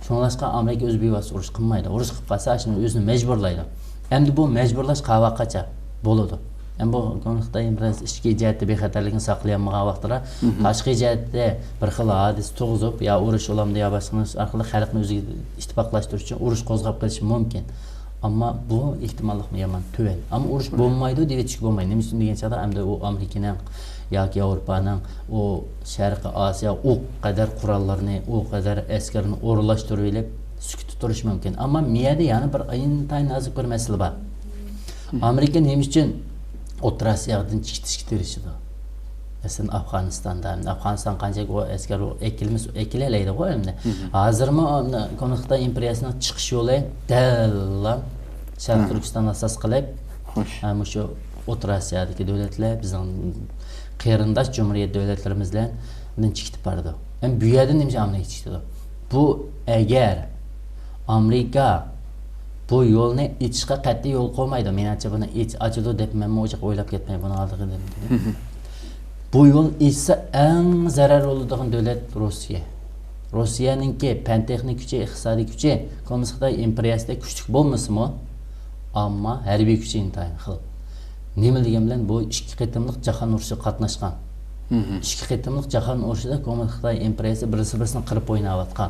شۇڭلاشقا ئامېرىكا ئۆزى بىۋاسىتە ئۇرۇش قىلمايدۇ. ئۇرۇش قىلىپ قالسا، شۇنى ئۆزىنى مەجبۇرلايدۇ. ئەمدى بۇ مەجبۇرلاش قاۋاققىچە بولىدۇ؟ ئەمدى بۇ خىتاي ئىمپېرىيەسى ئىچكى جەھەتتە بىخەتەرلىكىنى ساقلىيالمىغان ۋاقتىدا، تاشقى جەھەتتە بىر خىل ھادىسە تۇغۇزۇپ، يا ئۇرۇش بولامدۇ، يا باشقا نەرسە ئارقىلىق خەلقنى ئۆزىگە ئىتتىپاقلاشتۇرۇش ئۈچۈن ئۇرۇش قوزغاپ قېلىشى مۇمكىن. ئەمما بۇ ئېھتىماللىقمۇ يامان تۆۋەن. ئەمما ئۇرۇش بولمايدۇ دېيىۋېتىشكە بولمايدۇ. نېمە ئۈچۈن دېگەن چاغدا، ئەمدى ئۇ ئامېرىكىنىڭ ياكى ياۋروپانىڭ ئۇ شەرقىي ئاسىيا ئۇ قەدەر قوراللىرىنى، ئۇ قەدەر ئەسكەرنى ئورۇنلاشتۇرۇۋېلىپ، سۈكۈتتە تۇرۇشى مۇمكىن. ئەمما مىيەدە يەنە بىر ئىنتايىن نازۇك بىر مەسىلە بار. ئامېرىكا نېمە ئۈچۈن ئوتتۇرا ئاسىيادىن چىقىشقا تىرىشىدۇ؟ مەسىلەن، ئافغانىستاندا، ئەپغانىستان قانچىلىك ئەسكەر ئەكىلمىسە، ئەكىلەلەيدىغۇ ئەمدى. ھازىرمۇ كوممۇنىست خىتاي ئىمپېرىيەسىنىڭ چىقىش يولى دەللا شەرقىي تۈركىستان ئاساس قىلىپ، ھە، مۇشۇ ئوتتۇرا ئاسىيادىكى دۆلەتلەر، بىزنىڭ قېرىنداش جۇمھۇرىيەت دۆلەتلىرىمىز بىلەن چىقىپ بارىدۇ. ئەمدى بۇ يەردىن نېمە ئۈچۈن ئامېرىكا چىقىدۇ؟ بۇ ئەگەر ئامېرىكا بۇ يولنى ئېچىشقا قەتئىي يول قويمايدۇ. مېنىڭچە، بۇنى ئېچ-، ئاچىدۇ دەپ مەنمۇ ئۇجاق ئويلاپ كەتمەي بۇنىڭ ئالدىغا. بۇ يول ئېچىلسا ئەڭ زەرەر بولىدىغان دۆلەت روسىيە. روسىيەنىڭكى پەن تېخنىك كۈچى، ئىقتىسادىي كۈچى كوممۇنىست خىتاي ئىمپېرىيەسىدەك كۈچلۈك بولمىسىمۇ، ئەمما ھەربىي كۈچى ئىنتايىن خىل. نېمە دېگەن بىلەن بۇ ئىككى قېتىملىق جاھان ئۇرۇشىغا قاتناشقان. ئىككى قېتىملىق جاھان ئۇرۇشىدا كوممۇنىست خىتاي ئىمپېرىيەسى بىرسى بىرسىنى قىرىپ ئويناۋاتقان.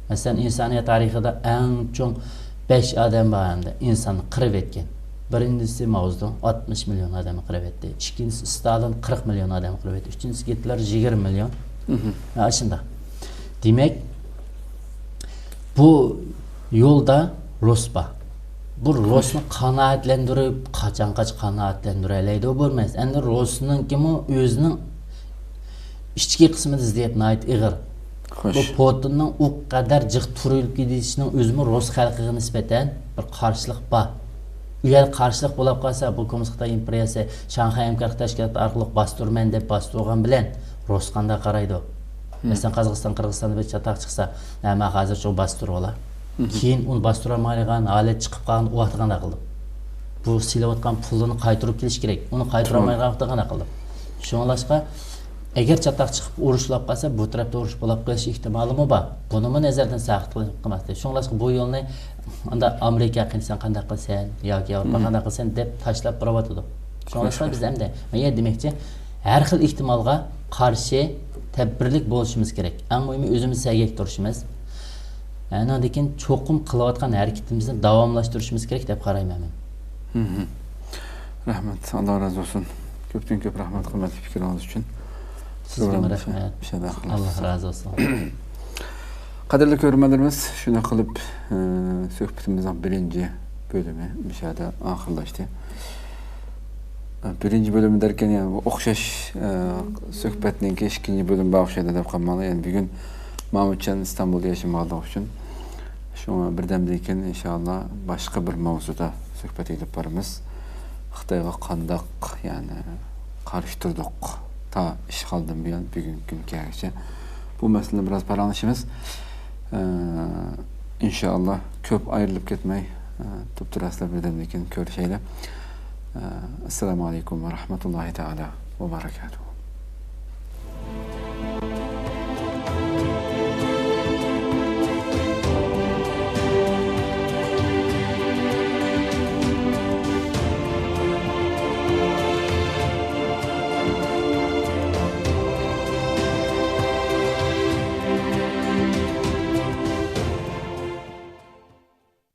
مەسىلەن، ئىنسانىيەت تارىخىدا ئەڭ چوڭ بەش ئادەم بار ئەمدى ئىنساننى قىرىۋەتكەن. بىرىنچىسى ماۋزېدۇڭ، ئاتمىش مىليون ئادەمنى قىرىۋەتتى. ئىككىنچىسى ستالىن، قىرىق مىليون ئادەمنى قىرىۋەتتى. ئۈچىنچىسى گىتلېر، يىگىرمە مىليون. ھە، شۇنداق. دېمەك، بۇ يولدا روس بار. بۇ روسنى قانائەتلەندۈرۈپ، قاچانغىچە قانائەتلەندۈرەلەيدۇ بۇ مەس-، ئەمدى روسنىڭكىمۇ ئۆزىنىڭ ئىچكى قىسمىدا زىددىيەت ناھايىتى ئېغىر. خوش. بۇ پۇتىننىڭ ئۇ قەدەر جىق تۈرۈلۈپ كېتىشىنىڭ ئۆزىمۇ روس خەلقىگە نىسبەتەن بىر قارشىلىق بار. ئۇ يەر قارشىلىق بولۇپ قالسا، بۇ كوممۇنىست خىتاي ئىمپېرىيەسى شاڭخەي ھەمكارلىق تەشكىلاتى ئارقىلىق باستۇرىمەن دەپ باستۇرغان بىلەن روس قانداق قارايدۇ؟ مەسىلەن، قازاقىستان، قىرغىزىستاندا بىر چاتاق چىقسا، ھە، مەن ھازىر شۇ باستۇرۇۋالا. كېيىن ئۇنى باستۇرالمايدىغان ھالەت چىقىپ قالغاندا ئۇ ۋاقىتتا قانداق قىلىدۇ؟ بۇ سېلىۋاتقان پۇلىنى قايتۇرۇپ كېلىش كېرەك. ئۇنى قايتۇرالمايدىغان ۋاقىتتا قانداق قىلىدۇ؟ شۇڭلاشقا، ئەگەر چاتاق چىقىپ ئۇرۇش بولاپ قالسا، بۇ تەرەپتە ئۇرۇش بولاپ قېلىش ئېھتىمالىمۇ بار. بۇنىمۇ نەزەردىن ساقىت قىلماستى. شۇڭلاشقا بۇ يولنى ئاندا ئامېرىكا قىلساڭ قانداق قىلىسەن ياكى ياۋروپا قانداق قىلىسەن دەپ تاشلاپ بېرىۋاتىدۇ. شۇڭلاشقا بىز ئەمدى، يا دېمەكچى، ھەر خىل ئېھتىمالغا قارشى تەدبىرلىك بولۇشىمىز كېرەك. ئەڭ مۇھىمى ئۆزىمىز سەگەك تۇرۇشىمىز. ئانىڭدىن كېيىن چوقۇم قىلىۋاتقان ھەرىكىتىمىزنى داۋاملاشتۇرۇشىمىز كېرەك دەپ قارايمەن مەن. مم. رەھمەت، ئاللا رازى بولسۇن. كۆپتىن كۆپ رەھمەت قىممەتلىك پىكرىڭىز ئۈچۈن. سىزگىمۇ رەھمەت. ئاللا رازى بولسۇن. قەدىرلىك كۆرۈرمەنلىرىمىز، شۇنداق قىلىپ، ئە، سۆھبىتىمىزنىڭ بىرىنچى بۆلۈمى مۇشۇ يەردە ئاخىرلاشتى. ئە، بىرىنچى بۆلۈمى دەركەن، يەنى ئوخشاش، ئە، سۆھبەتنىڭكى ئىككىنچى بۆلۈمى بار ئوخشايدۇ دەپ قالماڭلار. يەنى بۈگۈن مامۇتجان ئىستانبۇلدا ياشىمىغانلىقى ئۈچۈن، شۇڭا بىردەمدىن كېيىن ئىنشائاللا باشقا بىر ماۋزۇدا سۆھبەت ئېلىپ بارىمىز. خىتايغا قانداق، يەنى، قارشى تۇردۇق تا ئىشغالدىن بۇيان بۈگۈنكى كۈنگىچە. بۇ مەسىلىدە بىراز پاراڭلىشىمىز. ئە، ئىنشائاللا كۆپ ئايرىلىپ كەتمەي، ئە، دوپتۇراسلار بىردەمدىن كېيىن كۆرۈشەيلى. ئە، ئەسسالامۇ ئەلەيكۇم ۋە رەھمەتۇللاھى تائالا ۋە بەرەكاتۇھ.